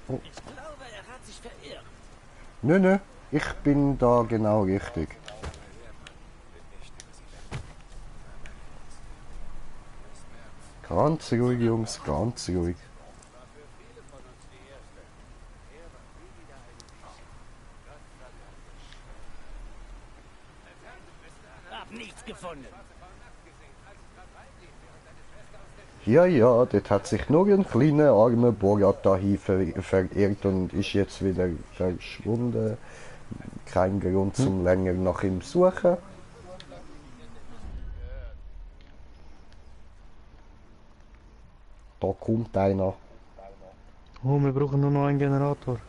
Oh. Ich glaube, er hat sich verirrt. Nö, nö. Ich bin da genau richtig. Ganz ruhig, Jungs, ganz ruhig. Hab nichts gefunden. Ja, ja, dort hat sich nur ein kleiner armer Borat dahin verirrt und ist jetzt wieder verschwunden. Kein Grund zum länger nach ihm suchen. Da kommt einer. Oh, wir brauchen nur noch einen Generator.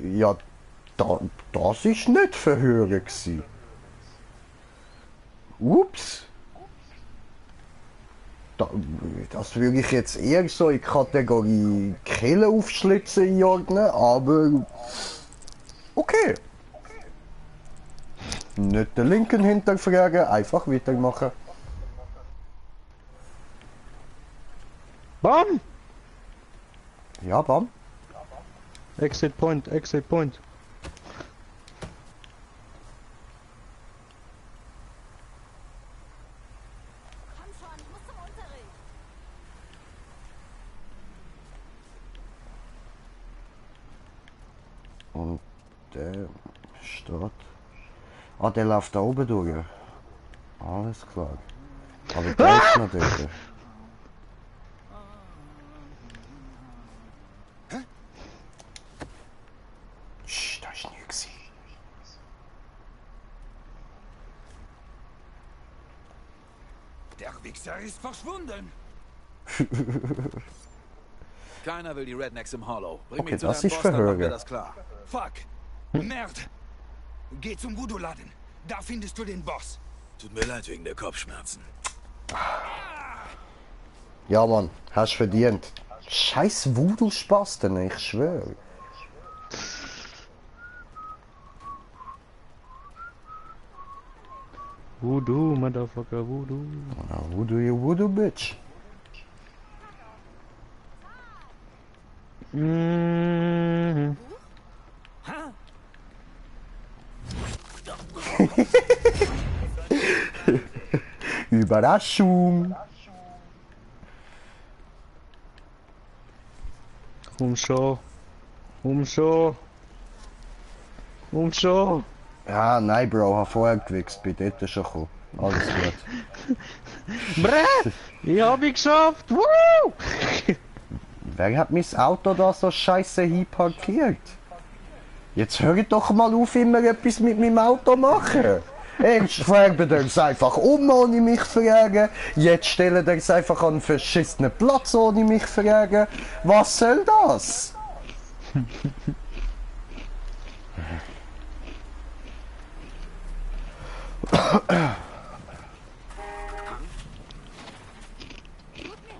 Ja, das ist nicht Verhören gsi. Ups. Das würde ich jetzt eher so in Kategorie Kille aufschlitzen einordnen, aber okay. Nicht den Linken hinterfragen, einfach weitermachen. Bam! Ja, Bam. Exit point, exit point. Komm schon, ich muss zum Unterricht. Und der steht. Ah, der läuft da oben durch. Alles klar. Aber der ist noch dort. Psst, das war nichts. Der Wichser ist verschwunden. Keiner will die Rednecks im Hollow. Bring Okay, mich zu das deinem ist Boss, dann machen wir Verhöre. das klar. Fuck. Merd. Geh zum Voodoo-Laden. Da findest du den Boss. Tut mir leid wegen der Kopfschmerzen. Ja, Mann, hast verdient. Scheiß Voodoo-Spasten, ich schwöre. Voodoo, motherfucker, voodoo. Ah, Voodoo, you voodoo, bitch. Mhm. Überraschung. Komm schon. Komm schon. Komm schon. Ja, nein, Bro, hab vorher gewichst, bin dort schon gekommen. Alles gut. Brett! Ich hab ihn geschafft! Woo! Wer hat mein Auto da so scheiße hinparkiert? Jetzt hört doch mal auf, immer etwas mit meinem Auto machen. Erst färbt er es einfach um, ohne mich zu fragen. Jetzt stellt er es einfach an einen verschissenen Platz, ohne mich zu fragen. Was soll das?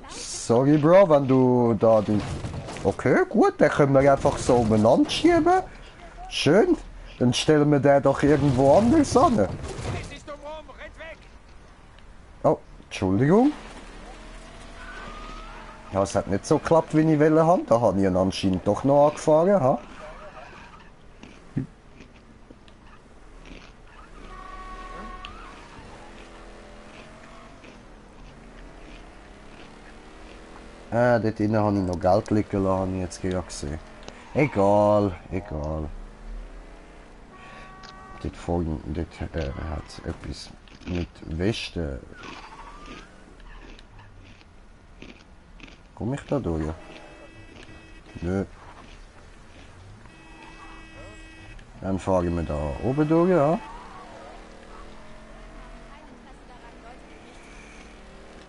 Sorry, Bro, wenn du da die... Okay, gut, dann können wir einfach so umeinander schieben. Schön. Dann stellen wir den doch irgendwo anders an. Oh, Entschuldigung. Ja, es hat nicht so geklappt, wie ich wollte. Da habe ich ihn anscheinend doch noch angefahren. Ha? Dort drinnen habe ich noch Geld liegen lassen, habe ich jetzt gerade gesehen. Egal, egal. Dort vorne hat es etwas mit Westen. Komme ich da durch? Nö. Dann fahren wir da oben durch, ja.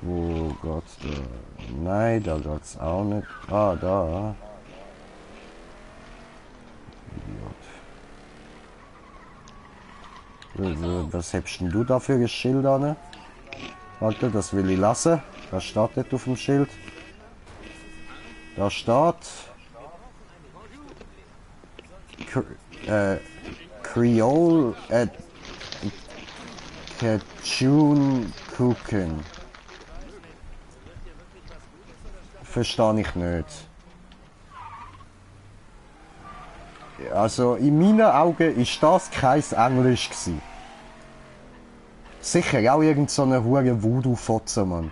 Wo geht's da? Nein, da geht's auch nicht. Ah, da. Idiot. Was hebst denn du da für ein Schild an? Warte, das will ich lassen. Was steht dort auf dem Schild? Da steht... Creole at Cajun Cooking. Verstehe ich nicht. Also in meinen Augen ist das kein Englisch gewesen. Sicher auch irgend so eine hure Voodoo-Fotze, Mann.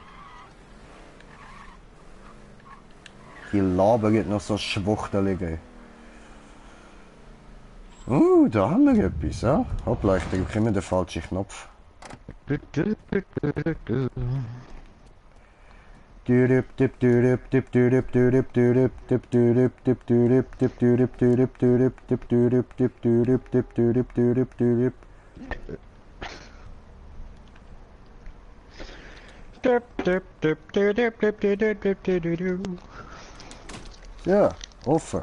Die labert noch so Schwuchtelige. Da haben wir etwas, ja? Hoppla, ich drücke immer den falschen Knopf. Ja, offen.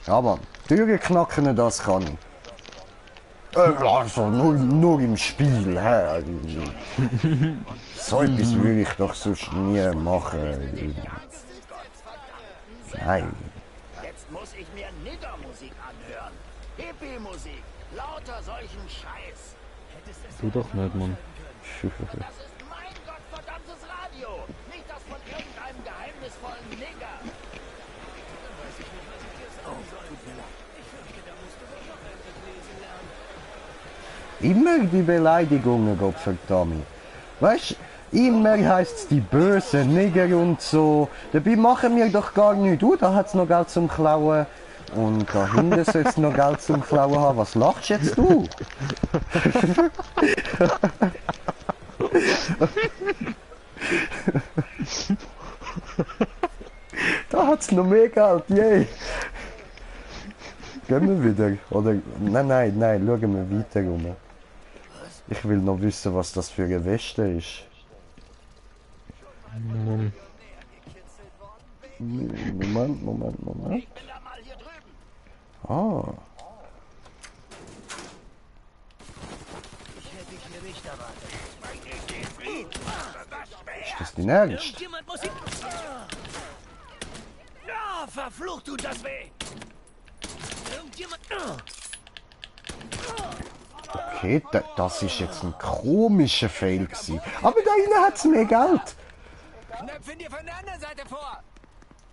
Ja, Mann, Türen knacken, das kann ich. Also nur im Spiel, hä? So etwas würde ich doch sonst nie machen. Nein. Jetzt muss ich mir Niggermusik anhören. Hippie-Musik. Lauter solchen Scheiß. Du doch nicht, Mann. Das ist mein gottverdammtes Radio. Nicht das von irgendeinem geheimnisvollen Nigger. Oh, tut mir leid. Ich fürchte, da musst du wohl noch etwas lesen lernen. Immer die Beleidigungen, Gottverdammt. Weißt du, immer heisst's die bösen Nigger und so. Dabei machen wir doch gar nichts. Da hat's noch Geld zum Klauen. Und da hinten soll's noch Geld zum Klauen haben. Was lachst jetzt du? Da hat's noch mehr Geld, yay! Gehen wir wieder? Oder? Nein, schauen wir weiter rum. Ich will noch wissen, was das für eine Weste ist. Moment. Ah. Ist das dein Ernst? Ja, verflucht tut das weh. Okay, das ist jetzt ein komischer Fail gewesen. Aber da hinten hat's mehr Geld. Knöpfe dir von der anderen Seite vor.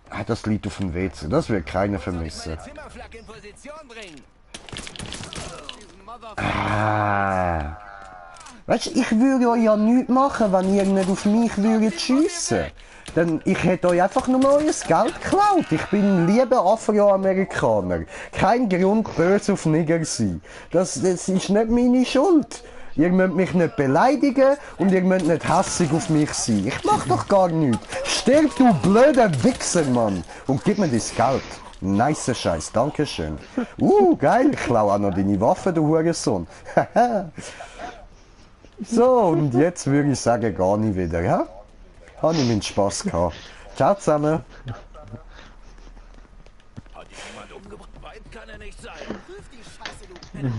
Ah, das liegt auf dem WC. Das wird keiner vermissen. Zimmerflak in Position bringen. Ah. Weißt du, ich würde euch ja nichts machen, wenn ihr nicht auf mich würdet schiessen. Denn ich hätte euch einfach nur euer Geld geklaut. Ich bin ein lieber Afroamerikaner. Kein Grund, böse auf Nigger zu sein. Das ist nicht meine Schuld. Ihr müsst mich nicht beleidigen und ihr müsst nicht hässig auf mich sein. Ich mach doch gar nichts. Stirb, du blöder Wichser, Mann. Und gib mir das Geld. Nice Scheiß, dankeschön. Geil, ich klaue auch noch deine Waffe, du Hurensohn. So, und jetzt würde ich sagen, gar nicht wieder, ja? Habe ich meinen Spaß gehabt. Ciao zusammen. Hat jemand umgebracht? Weit kann er nicht sein. Prüf die Scheiße, du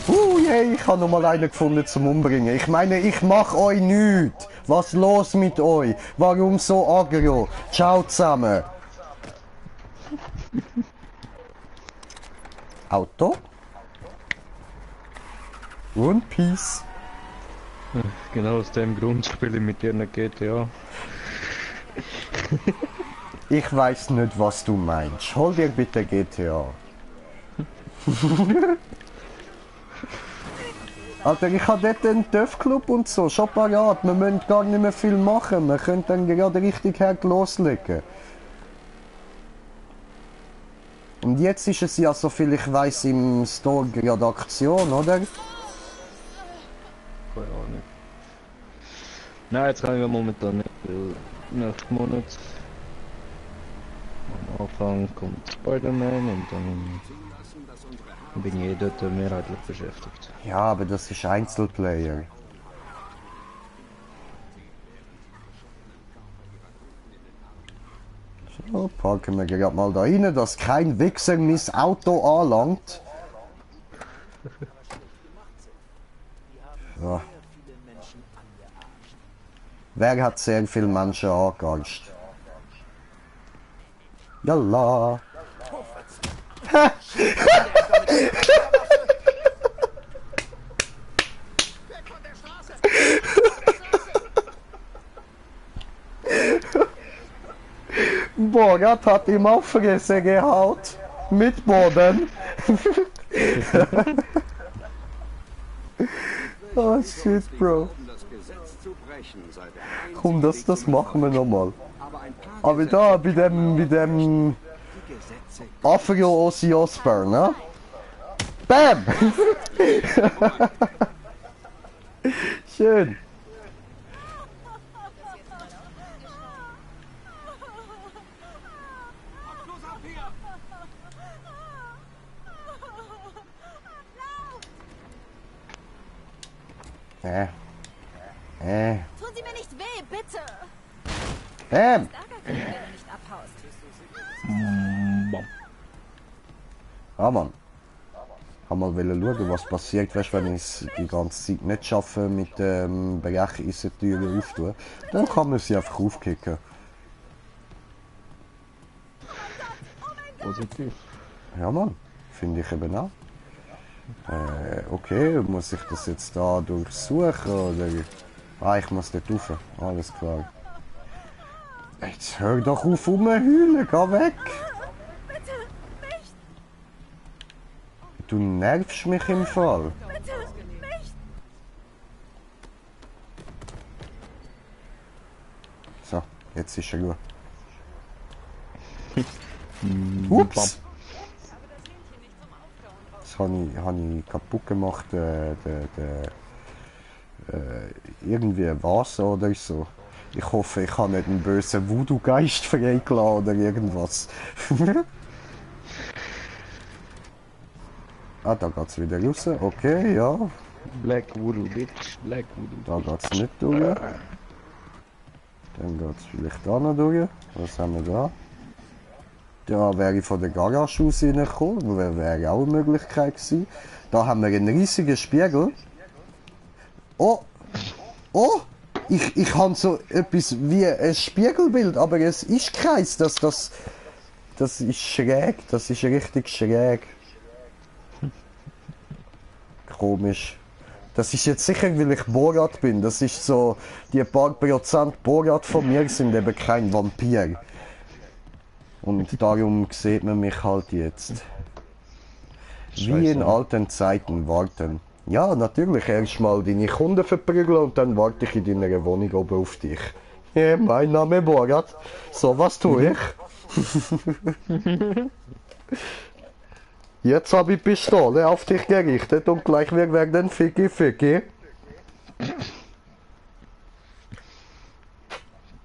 Yeah, ich habe noch mal einen gefunden zum Umbringen. Ich meine, ich mache euch nichts. Was los mit euch? Warum so aggro? Ciao zusammen. Auto. Und Peace. Genau aus dem Grund spiele ich mit dir nicht GTA. Ich weiß nicht, was du meinst. Hol dir bitte GTA. Alter, ich habe dort einen TÜV-Club und so, schon parat. Wir müssen gar nicht mehr viel machen. Wir können dann gerade richtig hart loslegen. Und jetzt ist es ja, so viel ich weiß, im Store gerade Aktion, oder? Keine Ahnung. Nein, jetzt kann ich ja momentan nicht, weil nächsten Monat am Anfang kommt Spider-Man und dann bin ich dort mehrheitlich beschäftigt. Ja, aber das ist Einzelplayer. So, parken wir gerade mal da rein, dass kein Wichser mein Auto anlangt. So. Wer hat sehr viele Menschen angearscht? Yalla! Borat hat ihm auf Fresse gehaut. Mit Boden. Oh shit, Bro. Komm, das machen wir nochmal. Aber da, bei dem Afro Ozzy Osbourne, ne? Bam! Schön. Tun Sie mir nicht weh, bitte! Bam! Wenn du nicht abhaust. Ja, Mann. Ich wollte mal schauen, was passiert, weißt, wenn ich es die ganze Zeit nicht schaffe, mit dem Bereich-Türen aufzutun. Dann kann man sie einfach aufkicken. Positiv. Ja, Mann. Finde ich eben auch. Okay, muss ich das jetzt da durchsuchen, oder? Ah, ich muss dort rauf. Alles klar. Jetzt hör doch auf rumheulen, geh weg! Du nervst mich im Fall. So, jetzt ist er gut. Ups! Das habe ich kaputt gemacht, irgendwie Wasser oder so. Ich hoffe, ich habe nicht einen bösen Voodoo-Geist freigelassen oder irgendwas. Ah, da geht's wieder raus. Okay, ja. Black Voodoo, bitch. Black Voodoo. Da geht's nicht durch. Dann geht's vielleicht da noch durch. Was haben wir da? Da wäre ich von der Garage aus reingekommen. Wäre auch eine Möglichkeit gewesen. Da haben wir einen riesigen Spiegel. Oh! Oh! Ich habe so etwas wie ein Spiegelbild, aber es ist keins. Das ist schräg. Das ist richtig schräg. Komisch. Das ist jetzt sicher, weil ich Borat bin. Das ist so, die paar Prozent Borat von mir sind eben kein Vampir. Und darum sieht man mich halt jetzt. Wie in alten Zeiten warten. Ja, natürlich, erst mal deine Kunden verprügeln und dann warte ich in deiner Wohnung oben auf dich. Ja, mein Name Borat. So was tue ich. Jetzt habe ich Pistole auf dich gerichtet und gleich wir werden Ficky Ficky.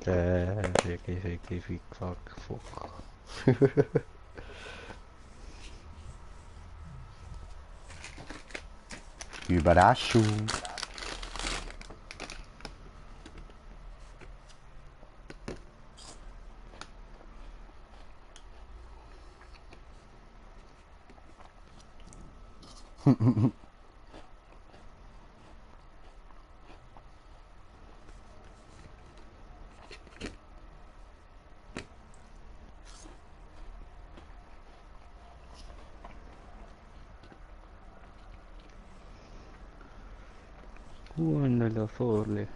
Ficky Ficky Fick Fuck Fuck. Überraschung. Nella Forli.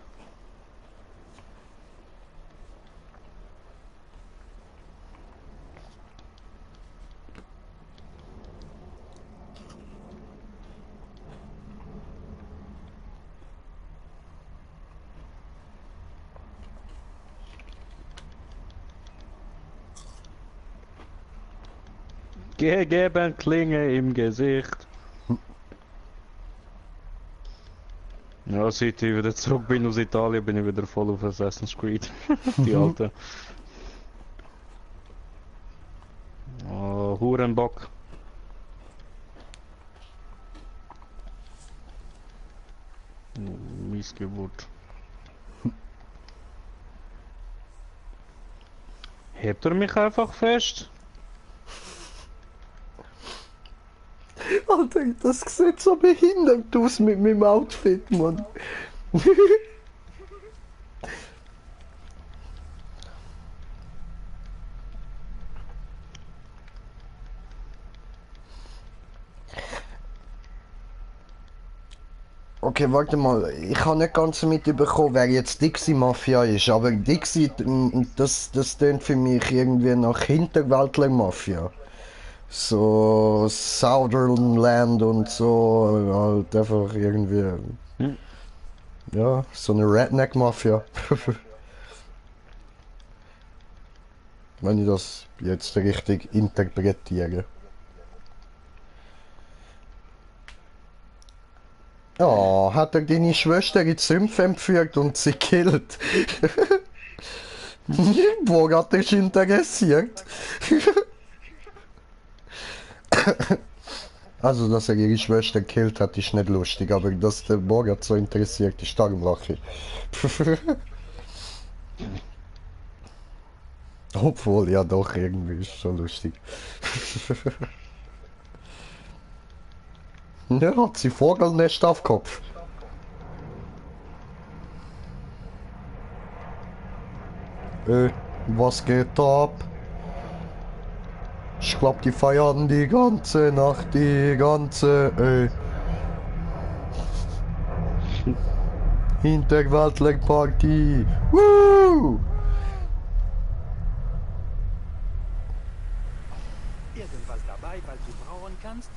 Gegeben Klinge im Gesicht. Ja, seit ich wieder zurück bin aus Italien, bin ich wieder voll auf Assassin's Creed. Die alte. Oh, Hurenbock. Missgeburt. Hebt er mich einfach fest? Alter, das sieht so behindert aus mit meinem Outfit, Mann. Okay, warte mal. Ich habe nicht ganz mitbekommen, wer jetzt Dixie Mafia ist. Aber Dixie, das tönt für mich irgendwie nach Hinterwäldler Mafia. So Southernland und so. Halt einfach irgendwie. Ja, so eine Redneck Mafia. Wenn ich das jetzt richtig interpretiere. Oh, hat er deine Schwester in die Sümpfe entführt und sie killt? Wo hat dich interessiert? Also, dass er ihre Schwester killt hat, ist nicht lustig, aber dass der Bogart so interessiert ist, darum lache ich. Obwohl, ja doch, irgendwie ist schon lustig. Ja, hat sie Vogelnest auf Kopf. Was geht ab? Ich glaub, die feiern die ganze Nacht, die ganze, Hinterwäldler-Party. Woo! Irgendwas dabei, weil du brauchen kannst?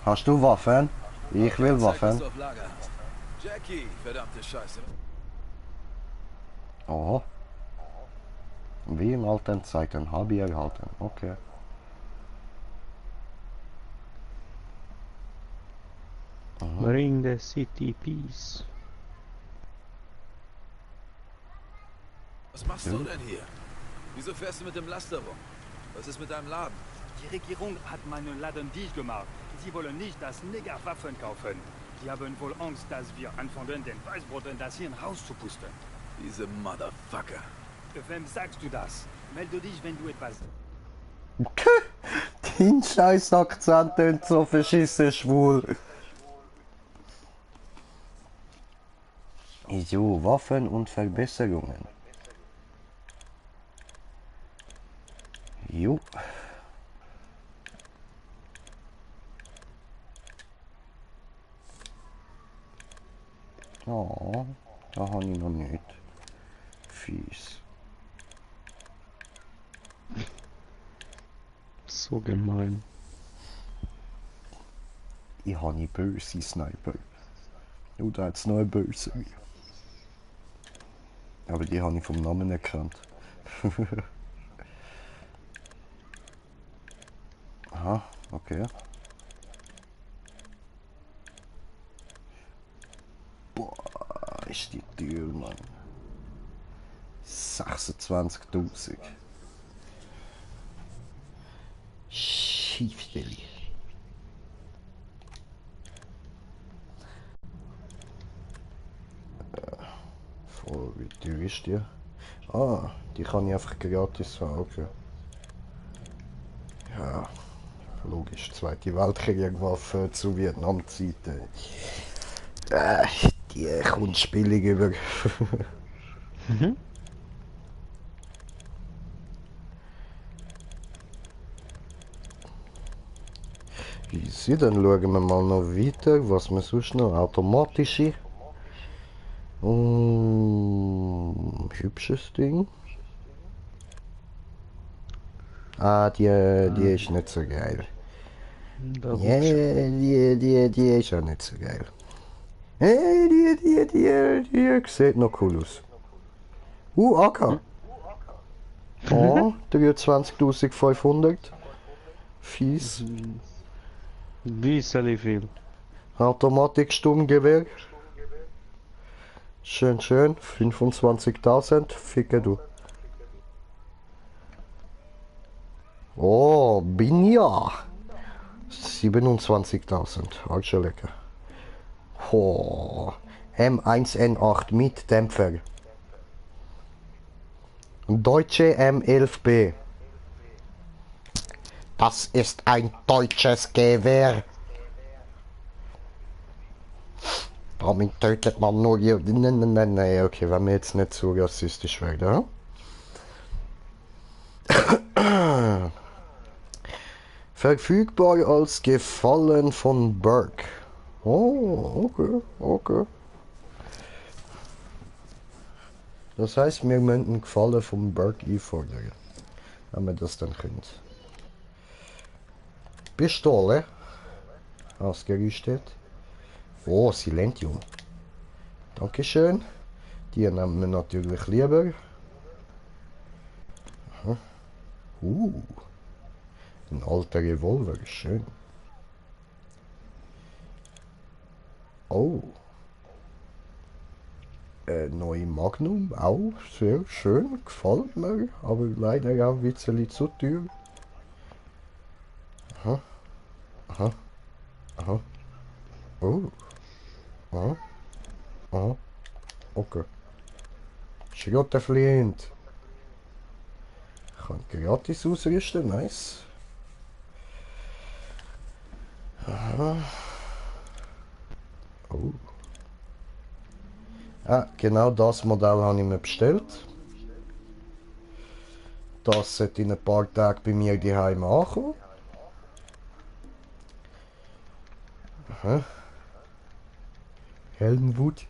Hast du Waffen? Ich will Waffen. Jackie, verdammte Scheiße. Oh. Wie in alten Zeiten habe ich erhalten. Okay. Bring the city peace. Was machst du denn hier? Wieso fährst du mit dem Laster rum? Was ist mit deinem Laden? Die Regierung hat meinen Laden dicht gemacht. Sie wollen nicht, dass Neger Waffen kaufen. Sie haben wohl Angst, dass wir anfangen, den Weißbroten das Hirn rauszupusten. Diese Motherfucker. Wem sagst du das? Melde dich, wenn du etwas... Dein scheiß Akzent tönt so verschissen schwul. So, Waffen und Verbesserungen. Jo. Oh, da habe ich noch nicht. Fies. So gemein. Ich habe eine böse Sniper. Und da hat es noch eine böse. Aber die habe ich vom Namen erkannt. Aha, okay. Boah, ist die Tür, Mann. 26.000. Schiefstelle. Voll, wie teuer ist die? Ah, die kann ich einfach gratis haben, okay. Ja, logisch, Zweite Weltkrieg-Waffe zu Vietnam-Zeiten. Die kommt billig über. Easy, dann schauen wir mal noch weiter, was wir sonst noch automatische. Hübsches Ding. Ah, die ist nicht so geil. Ja, die ist auch nicht so geil. Die sieht noch cool aus. AK. Oh, 23.500. Fies. Wie viel? Automatik Sturmgewehr. Schön, schön. 25.000. Ficke du. Oh, Binja. 27.000. Auch schon lecker. Oh, M1N8 mit Dämpfer. Deutsche M11B. Das ist ein deutsches Gewehr. Damit tötet man nur... Nein, okay, wenn wir jetzt nicht so rassistisch werden. Verfügbar als Gefallen von Burke. Oh, okay, okay. Das heißt, wir müssen einen Gefallen vom Berg einfordern. Wenn wir das dann können. Pistole. Ausgerüstet. Oh, Silentium. Dankeschön. Die nehmen wir natürlich lieber. Aha. Ein alter Revolver. Schön. Oh. Neue Magnum. Auch sehr schön. Gefällt mir. Aber leider auch ein bisschen zu teuer. Aha. Aha. Aha. Oh. Aha. Aha. Okay. Schrottenflint. Ich kann gratis ausrüsten. Nice. Aha. Oh. Ah, genau das Modell habe ich mir bestellt. Das sollte in ein paar Tagen bei mir daheim ankommen. Aha. Helmwood.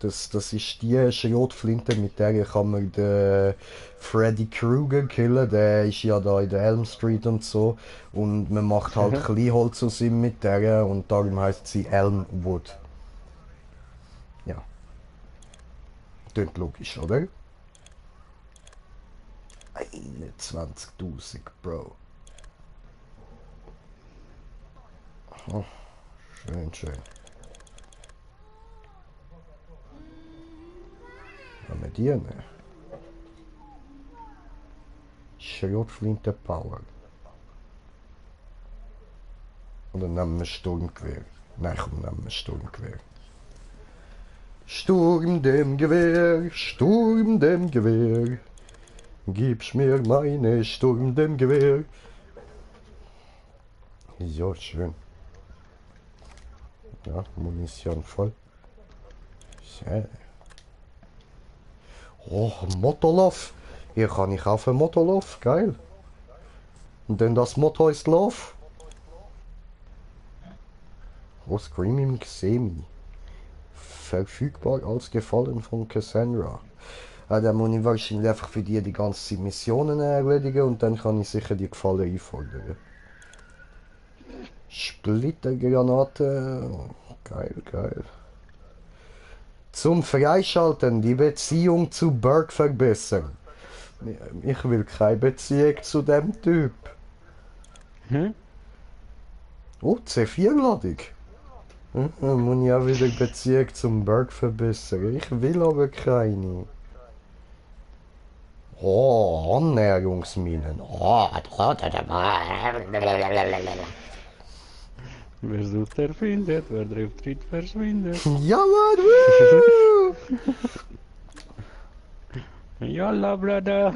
Das ist die Schrotflinte, mit der kann man den Freddy Krueger killen. Der ist ja da in der Elm Street und so. Und man macht halt Kleinholz aus ihm mit der und darum heißt sie Elmwood. Ja. Klingt logisch, oder? 21.000, Bro. Oh, schön, schön. Haben wir die ne? Schrotflinte Power. Oder nehmen wir Sturmgewehr? Nein, komm, nehmen wir Sturmgewehr. Sturm dem Gewehr, Sturm dem Gewehr. Gib's mir meine Sturm dem Gewehr. Ja, schön. Ja, Munition voll. Sehr. Oh, Motolov. Hier kann ich kaufen Motolov. Geil. Und denn das Motto ist Love. Oh, Screaming Xemi. Verfügbar als Gefallen von Cassandra. Ah, dann muss ich wahrscheinlich einfach für die ganzen Missionen erledigen und dann kann ich sicher die Gefallen einfordern. Splittergranate. Geil, geil. Zum Freischalten die Beziehung zu Burke verbessern. Ich will keine Beziehung zu dem Typ. Hm? Oh, C4-Ladung. Dann muss ich auch wieder Beziehung zum Burke verbessern. Ich will aber keine. Oh, Annäherungsminen. Oh, wer sucht, der findet, wer trifft, tritt, verschwindet. Ja, Mann! Yalla, Brother!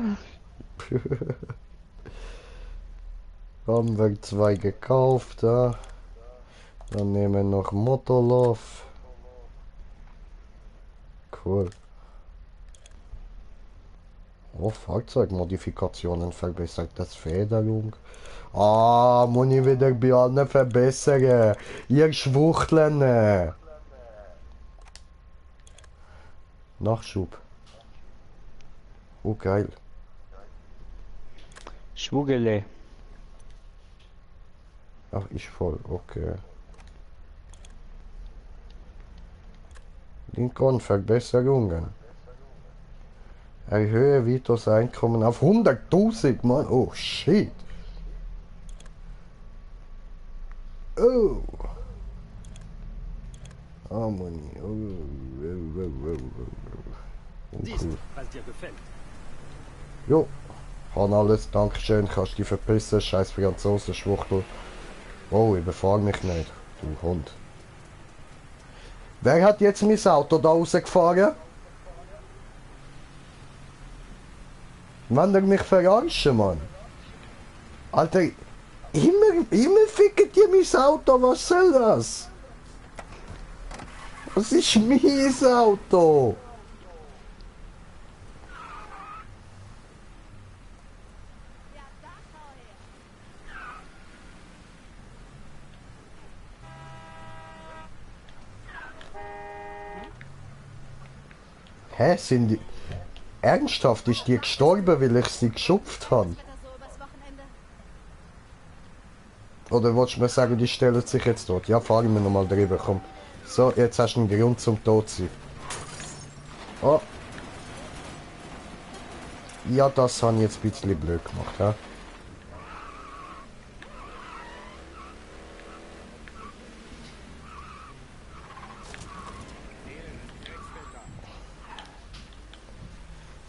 Haben wir 2 gekauft, ja. Dann nehmen wir noch Motolov. Cool. Oh, Fahrzeugmodifikationen verbessert das Federung. Ah, muss ich wieder bei allen verbessern. Ihr Schwuchteln. Nachschub. Oh, geil. Schwugele. Ach, ich voll, okay. Lincoln Verbesserungen. Erhöhe Vitos Einkommen auf 100.000, Mann. Oh, shit. Oh. Ah, Mann. Siehst, was dir gefällt. Jo. Han alles, Dankeschön. Kannst dich verpissen, scheiß Franzosen, Schwuchtel. Oh, ich befahr mich nicht, du Hund. Wer hat jetzt mein Auto da rausgefahren? Wenn ihr mich verarschen, Mann. Alter, immer ficken die mein Auto, was soll das? Das ist mein Auto. Hä, sind die... Ernsthaft, ist die gestorben, weil ich sie geschupft habe? Oder wolltest du mir sagen, die stellen sich jetzt dort? Ja, fahren wir nochmal drüber, komm. So, jetzt hast du einen Grund zum Tod zu sein. Oh. Ja, das habe ich jetzt ein bisschen blöd gemacht, ja.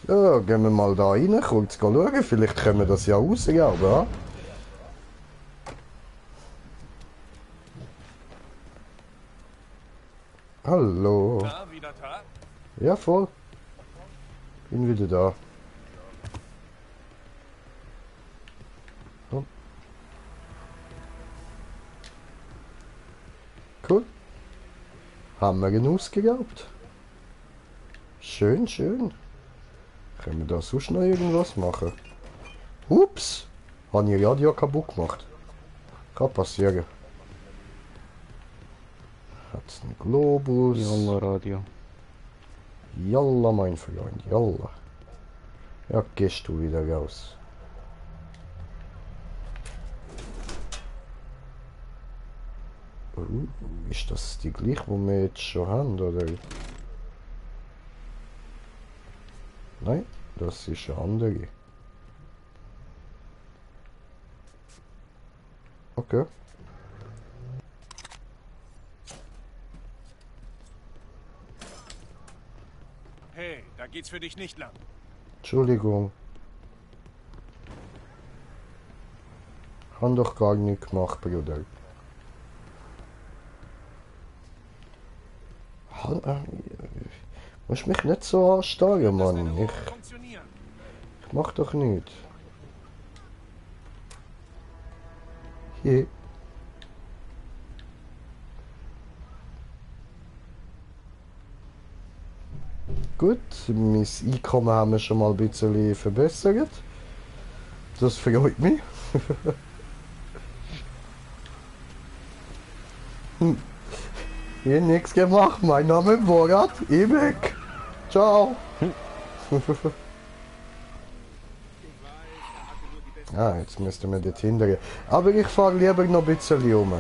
So, gehen wir mal da rein, kurz schauen, vielleicht können wir das ja rausgraben, ja? Hallo. Na, wieder da? Ja, voll. Bin wieder da. Oh. Cool. Haben wir ihn ausgegrabt. Schön, schön. Können wir da sonst noch irgendwas machen? Ups! Habe ich Radio kaputt gemacht. Kann passieren. Hat's einen Globus. Jalla, Radio. Jalla, mein Freund, jalla. Ja, gehst du wieder raus. Ist das die gleiche, die wir jetzt schon haben, oder? Nein, das ist eine andere. Okay. Hey, da geht's für dich nicht lang. Entschuldigung. Haben doch gar nicht gemacht, Bruder. Musst mich nicht so anstarren, Mann. Ich mach doch nicht. Hier. Gut, mein Einkommen haben wir schon mal ein bisschen verbessert. Das freut mich. Hier nichts gemacht. Mein Name ist Borat. Ich weg. Ciao. Ah, jetzt müssten wir dort hindern. Aber ich fahre lieber noch ein bisschen um.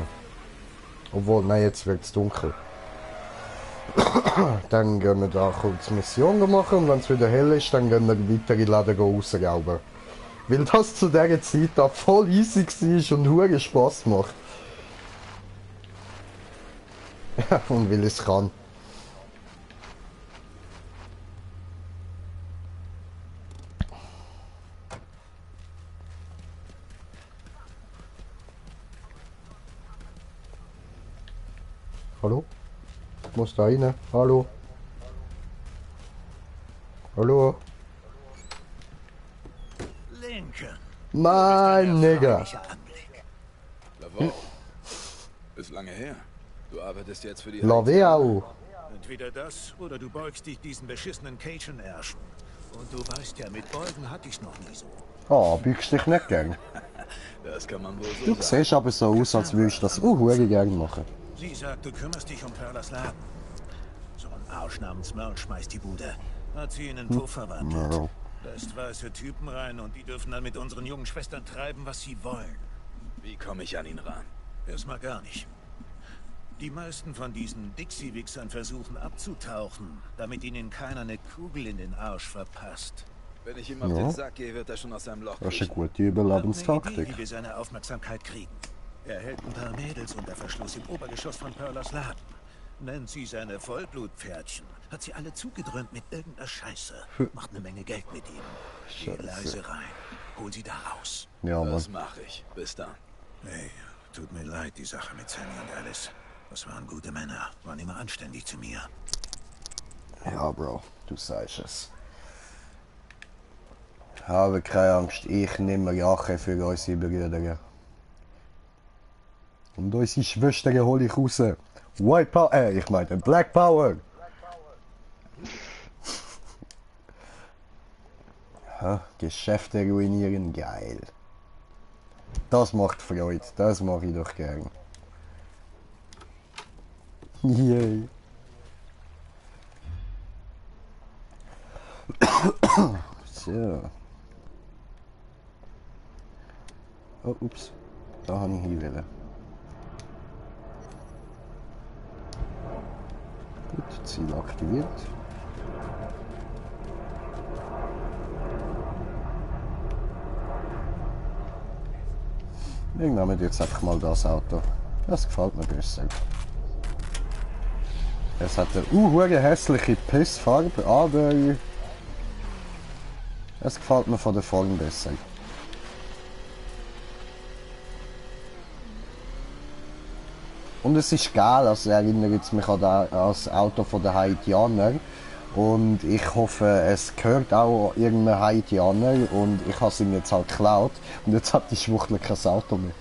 Obwohl, nein, jetzt wird es dunkel. Dann gehen wir da kurz Mission machen und wenn es wieder hell ist, dann gehen wir weitere Läden rausrauben. Weil das zu dieser Zeit da voll easy war und hure Spaß macht. Ja, und weil ich es kann. Hallo? Ich muss da rein. Hallo? Hallo? Lincoln. Mein Nigger. Lavaux. Ist lange her. Du arbeitest jetzt für die Lavaux. Entweder das oder du beugst dich diesen beschissenen Cajun-Ärschen. Und du weißt ja, mit Beugen hatte ich's noch nie so. Ah, bügst dich nicht gern. Das kann man wohl so Du siehst aber so aus, als würdest du das hure gern machen. Sie sagt, du kümmerst dich um Perlas Laden. So ein Arsch namens Merle schmeißt die Bude. Hat sie in einen Puff verwandelt. Merle. Lässt weiße Typen rein und die dürfen dann mit unseren jungen Schwestern treiben, was sie wollen. Wie komme ich an ihn ran? Erstmal gar nicht. Die meisten von diesen Dixie-Wichsern versuchen abzutauchen, damit ihnen keiner eine Kugel in den Arsch verpasst. Wenn ich ihm auf den Sack gehe, wird er schon aus seinem Loch Das ist eine kriechen. gute Überlebenstaktik. Wie wir seine Aufmerksamkeit kriegen. Er hält ein paar Mädels unter Verschluss im Obergeschoss von Perlas Laden. Nennt sie seine Vollblutpferdchen. Hat sie alle zugedröhnt mit irgendeiner Scheiße. Macht eine Menge Geld mit ihm. Geh leise rein. Hol sie da raus. Ja, Mann. Das mache ich. Bis dann. Hey, tut mir leid, die Sache mit Sammy und Alice. Das waren gute Männer. Waren immer anständig zu mir. Ja, Bro, du sagst es. Habe keine Angst, ich nehme Rache für unsere Brüder. Und unsere Schwestern hole ich raus. White Power, ich meine Black Power. Ha, Geschäfte ruinieren, geil. Das macht Freude, das mache ich doch gern. Yay. So. Oh, ups. Da habe ich hinwählen. Gut, Ziel aktiviert. Wir nehmen jetzt einfach mal das Auto. Das gefällt mir besser. Es hat eine hässliche Pissfarbe, aber es gefällt mir von der Form besser. Und es ist geil, also erinnert mich an das Auto von den Haitianern. Und ich hoffe, es gehört auch irgendeinem Haitianer und ich habe es ihm jetzt halt geklaut. Und jetzt hat die Schwuchtel kein Auto mehr.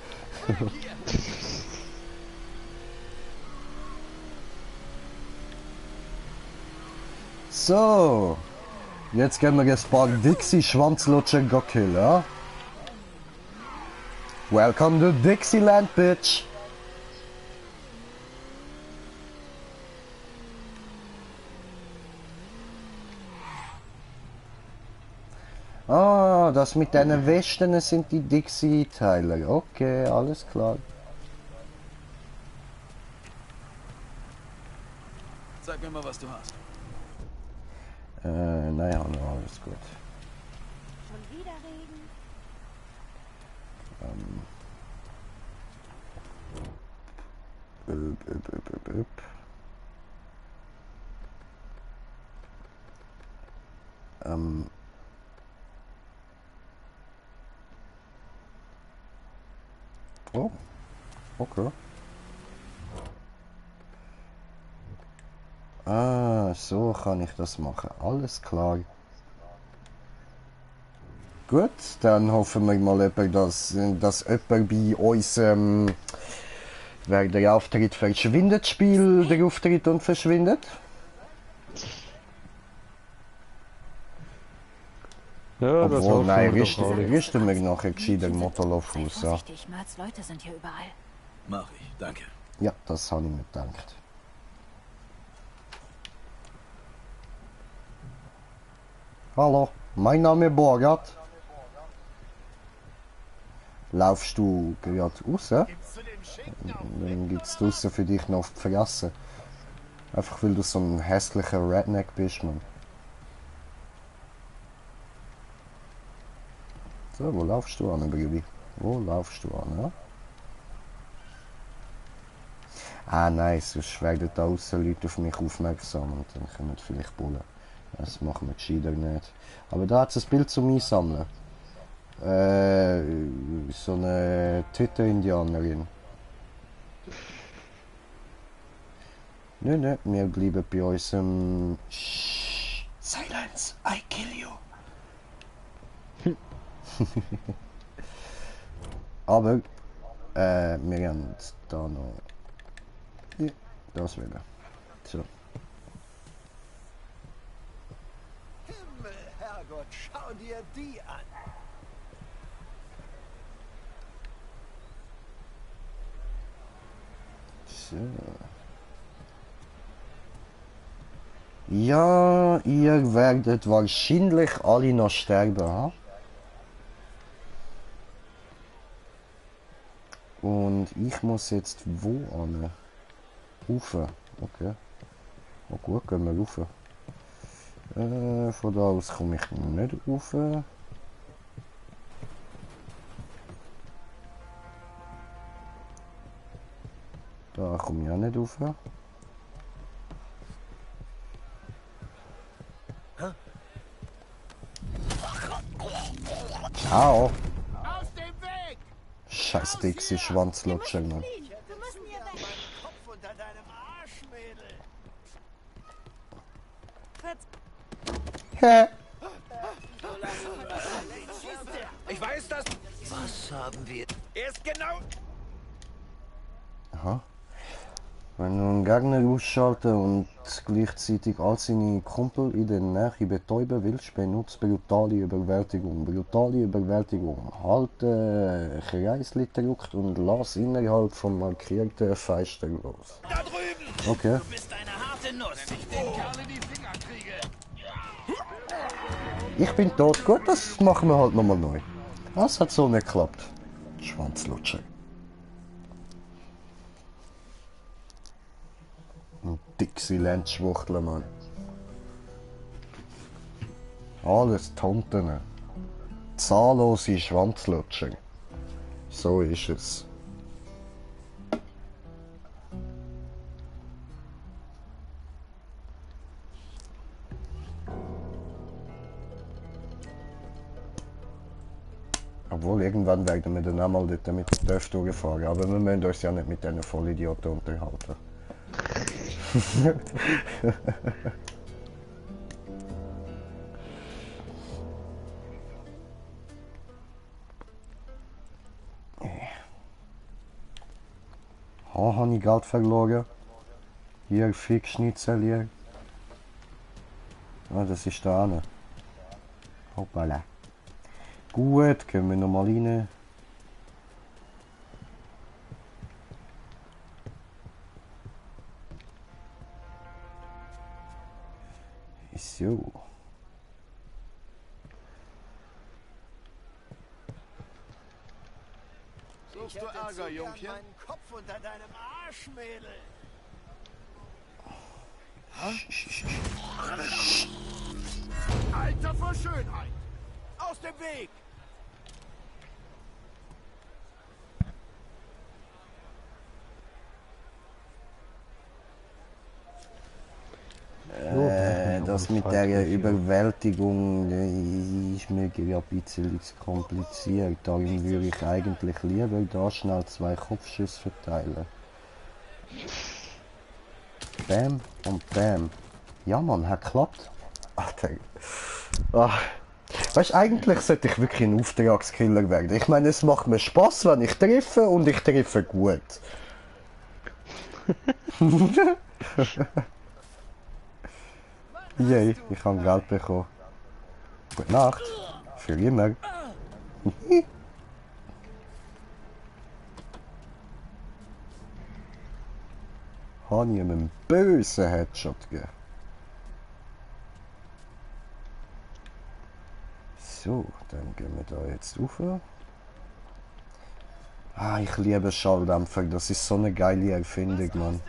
So, jetzt gehen wir ein paar Dixie-Schwanzlutscher killen, ja? Welcome to Dixieland, bitch! Ah, das mit deinen Westen sind die Dixie-Teile. Okay, alles klar. Sag mir mal, was du hast. Naja, alles gut. Schon wieder Regen? Oh, okay. Ah, so kann ich das machen. Alles klar. Gut, dann hoffen wir mal, dass jemand bei uns während der Auftritt verschwindet, Spiel der Auftritt und verschwindet. Ja, das obwohl, nein, wir richten wir nachher gescheiter Motorlauf aus. Ja. Marts Leute sind hier überall. Mach ich, danke. Ja, das habe ich mir gedacht. Hallo, mein Name ist Borgert. Laufst du gerade raus? Dann gibt es draussen für dich noch zu vergessen. Einfach weil du so ein hässlicher Redneck bist, Mann. So, wo laufst du an, Baby? Wo laufst du an, ja? Ah, nice, sonst werden da aussen Leute auf mich aufmerksam und dann können wir vielleicht bullen. Das machen wir gescheiter nicht. Aber da hat es ein Bild zum Einsammeln. So eine Tüte-Indianerin. Nein, wir bleiben bei unserem... Silence, I kill you. Aber wir haben da noch das wieder. So. Himmel, Herrgott, schau dir die an. So. Ja, ihr werdet wahrscheinlich alle noch sterben, ha? Und ich muss jetzt wo an? Rauf. Okay. Oh gut, gehen wir rauf. Von da aus komme ich nicht rauf. Da komme ich auch nicht rauf. Ciao. Aus dem Weg! Scheiß Dixie Schwanzlutscher, Mann. Du musst hier weg. Kopf unter deinem Arsch, Mädel. Hä? Ich weiß das. Was haben wir? Er ist genau. Aha. Wenn du einen Gegner ausschalten und gleichzeitig all seine Kumpel in der Nähe betäuben willst, benutzt brutale Überwältigung. Brutale Überwältigung. Halte Kreisli gedrückt und lass innerhalb von markierten Fenstern los. Da drüben. Okay. Du bist eine harte Nuss. Ich den Kerl in die Finger kriege. Ich bin tot. Gut, das machen wir halt nochmal neu. Das hat so nicht geklappt. Schwanzlutscher. Ein Dixieland-Schwuchtler, Mann. Alles Tanten. Zahllose Schwanzlutscher. So ist es. Obwohl, irgendwann werden wir dann auch mal dort mit dem Dörf durchfahren. Aber wir müssen uns ja nicht mit diesen Vollidioten unterhalten. Habe ich Geld verloren? Hier, Fickschnitzel hier. Ah, das ist da eine. Hoppala. Gut, können wir nochmal rein. So. Suchst du Ärger, Jungchen? Meinen Kopf unter deinem Arsch, Mädel. Alter vor Schönheit! Aus dem Weg! Das mit der Überwältigung ist mir ein bisschen kompliziert. Darum würde ich eigentlich lieber da schnell 2 Kopfschüsse verteilen. Bam und Bam. Ja Mann, hat geklappt. Ach. Weißt du, eigentlich sollte ich wirklich ein Auftragskiller werden. Ich meine, es macht mir Spaß, wenn ich treffe und ich treffe gut. Yay, ich habe Geld bekommen. Gute Nacht. Für immer. Habe ich ihm einen bösen Headshot gegeben. So, dann gehen wir da jetzt rauf. Ah, ich liebe Schalldämpfer. Das ist so eine geile Erfindung, Mann.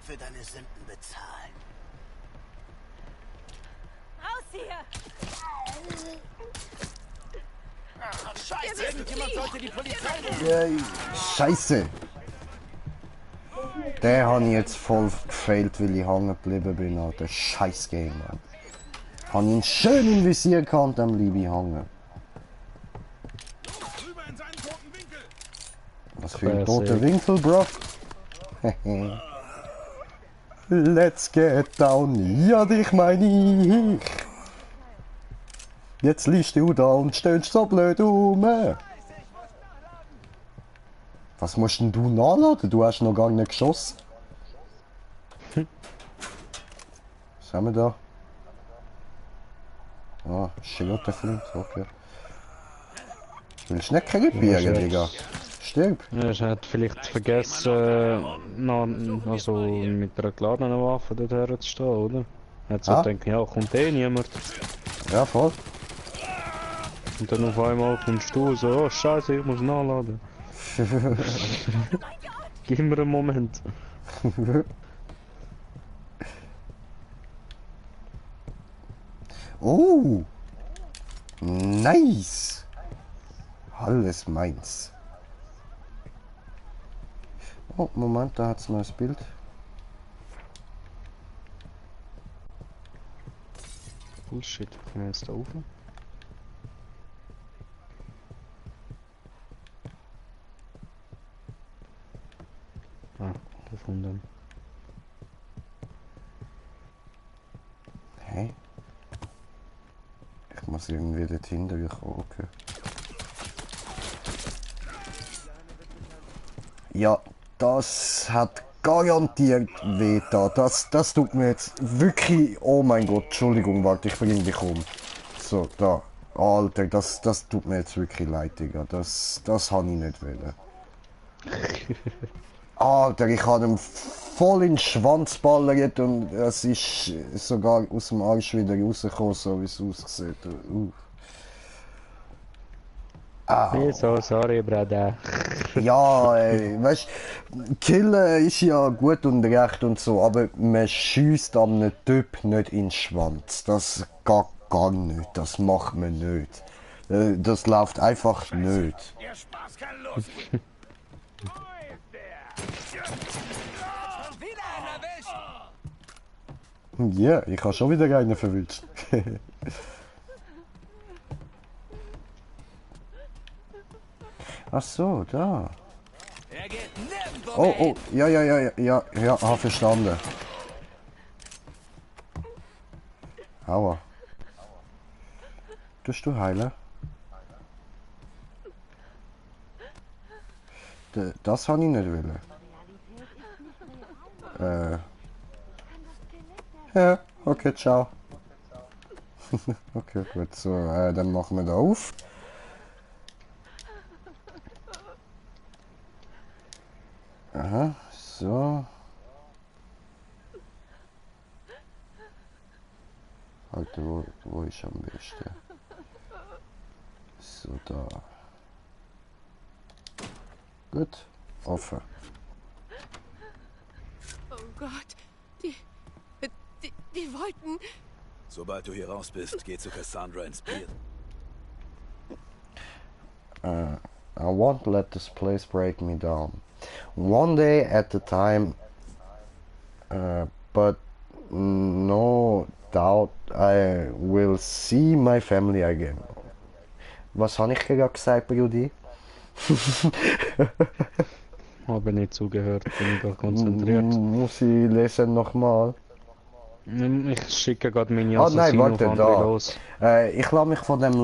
Für deine Sünden bezahlen. Raus hier! Scheiße! Irgendjemand sollte die Polizei rufen. Yay. Scheiße! Der habe ich jetzt voll gefailt, weil ich hängen geblieben bin, Alter. Scheiß Game, Mann. Habe ihn schön im Visier gehabt, dann blieb ich hängen. Was für ein toter Winkel, Bro. Let's get down, ja dich meine ich. Jetzt liegst du da und stöhnst so blöd um. Was musst denn du nachladen? Du hast noch gar nicht geschossen. Was haben wir da? Ah, Schrottenflint, okay. Willst du nicht krepieren, Digga? Stirb. Ja, ich hätte vielleicht vergessen, also mit einer geladenen Waffe dort zu stehen, oder? Jetzt so denke ich, ja, kommt eh niemand. Ja, voll. Und dann auf einmal kommst du so, oh Scheiße, ich muss nachladen. Gib mir einen Moment. Oh! Nice! Alles meins. Oh, Moment, da hat's ein neues Bild. Bullshit, kann ich jetzt da rauf? Ah, gefunden. Hey? Ich muss irgendwie dort hinten kommen, okay. Ja, das hat garantiert weh da. Das tut mir jetzt wirklich... Oh mein Gott, Entschuldigung, warte, ich bringe dich um. So, da. Alter, das tut mir jetzt wirklich leid, Digga. Das habe ich nicht wollen. Alter, ich habe ihn voll in den Schwanz ballert und es ist sogar aus dem Arsch wieder rausgekommen, so wie es aussieht. Nee, so, sorry, Bruder. Ja, weißt du, Killen ist ja gut und recht und so, aber man schießt einem Typ nicht in den Schwanz. Das geht gar nicht, das macht man nicht. Das läuft einfach nicht. Der Spaß kann losgehen. Wieder einen erwischt! Ja, ich habe schon wieder einen verwünscht. Ach so, da. Er geht nirgendwo Oh, oh, ja, hab verstanden. Aua. Tust du heilen? Das habe ich nicht wollen. Ja, okay, ciao. Okay, gut, so, dann machen wir da auf. Aha, so. Alter, wo ist am besten? So, da. Gut, offen. Oh Gott, die wollten... Sobald du hier raus bist, geh zu Cassandra ins Pier. I won't let this place break me down. One day at a time, but no doubt I will see my family again. Was habe ich gerade gesagt, Brudi? Habe nicht zugehört, bin ich gar konzentriert. Muss ich lesen nochmal? Ich schicke gerade meine Ah nein, Assassinen auf warte, andere da. los. Ich lasse mich von dem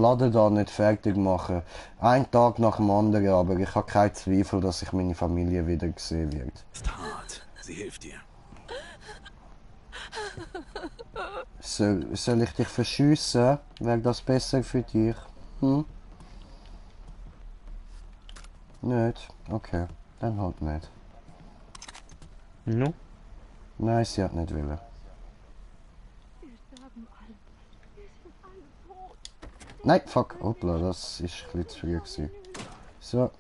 Laden da nicht fertig machen. Ein Tag nach dem anderen, aber ich habe keinen Zweifel, dass ich meine Familie wieder sehen werde. Ist hart. Sie hilft dir. Soll ich dich verschiessen? Wäre das besser für dich? Hm? Nicht? Okay, dann halt nicht. No? Nein, sie hat nicht wollen. Nein, fuck, hoppla, das ist ein bisschen zu früh gewesen. So.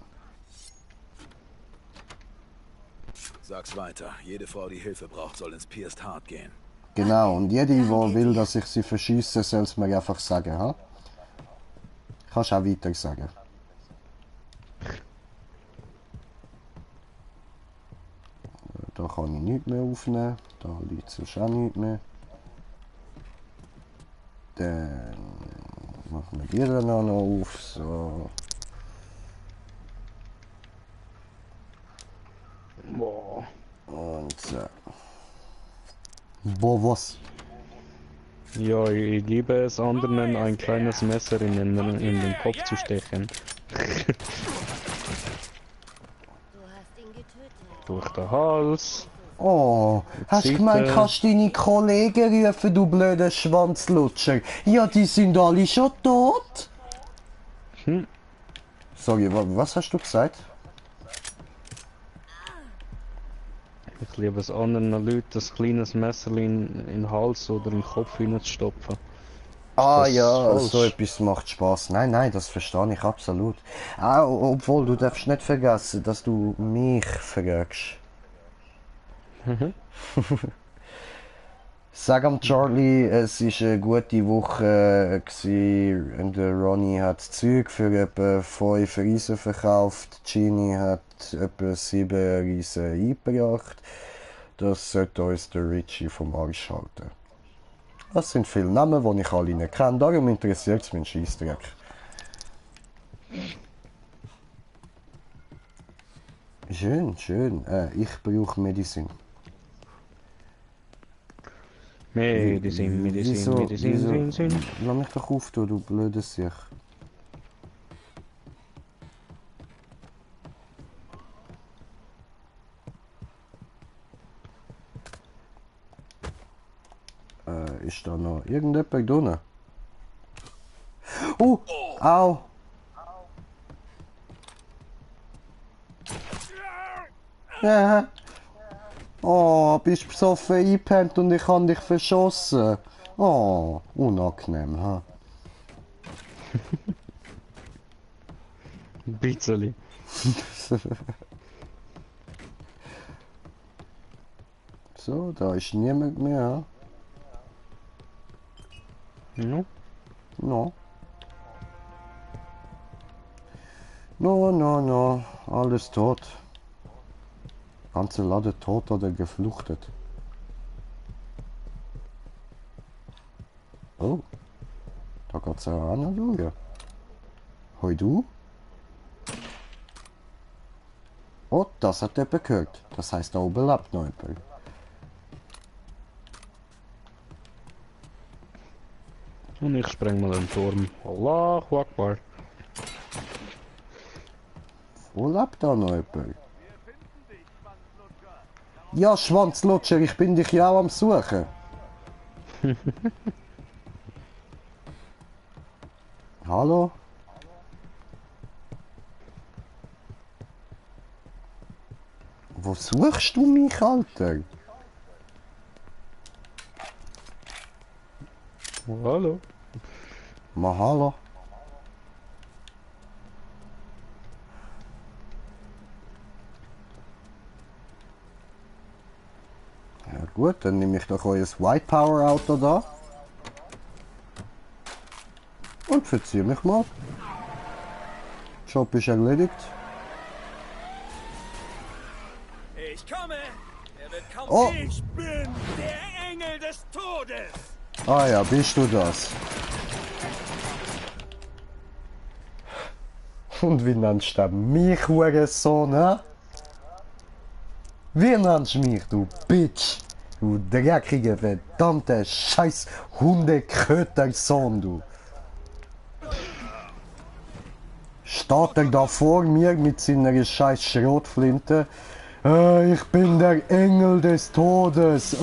Sag's weiter. Jede Frau, die Hilfe braucht, soll ins Pierced Heart gehen. Genau, und jede, die will, dass ich sie verschiesse, soll es mir einfach sagen, ha? Kannst auch weiter sagen. Da kann ich nichts mehr aufnehmen, da liegt sonst auch nichts mehr. Dann machen wir die dann auch noch auf, so. Boah. Und so. Boah, was? Ja, ich liebe es anderen, ein kleines Messer in den Kopf zu stechen. Durch den Hals. Oh, hast du gemeint, kannst deine Kollegen rufen, du blöder Schwanzlutscher? Ja, die sind alle schon tot. Sorry, was hast du gesagt? Ich liebe es anderen Leuten, das kleines Messer in den Hals oder in den Kopf hineinzustopfen. Ah Das ja, ist so etwas macht Spaß. Nein, das verstehe ich absolut. Obwohl, du darfst nicht vergessen, dass du mich fragst. Sag am Charlie, es war eine gute Woche und der Ronnie hat Zeug für etwa 5 Riesen verkauft. Ginny hat etwa 7 Riesen eingebracht. Das sollte uns der Richie vom Arsch halten. Das sind viele Namen, die ich alle nicht kenne, darum interessiert es mich ein Scheissdreck. Schön. Ich brauche Medizin. Medizin. Lass mich doch auftun, du blödes Siech. Ist da noch irgendjemand drin? Oh! Au! Ja. Oh, bist besoffen eingepennt und ich habe dich verschossen. Oh, unangenehm, ha? Ein bisschen. So, da ist niemand mehr. No. No. No. Alles tot. Ganze Lade tot oder gefluchtet. Oh. Da geht's auch anschauen. Hoi du? Oh, das hat jemand gehört. Das heißt, da oben lebt noch jemand. Und ich spreng mal den Turm. Allahu Akbar. Wo lebt da noch jemand? Ja, Schwanzlutscher, ich bin dich ja auch am Suchen. Hallo? Wo suchst du mich, Alter? Hallo. Mahalo. Ja gut, dann nehme ich doch euer White Power Auto da. Und verziehe mich mal. Job ist erledigt. Ich komme! Er wird kaum. Oh. Ich bin der Engel des Todes! Ah ja, bist du das? Und wie nennst du mich, Hurensohn, ne? Wie nennst du mich, du Bitch? Du dreckiger, verdammter scheiß Hundekötersohn, du. Steht er da vor mir mit seiner scheiß Schrotflinte? Ich bin der Engel des Todes.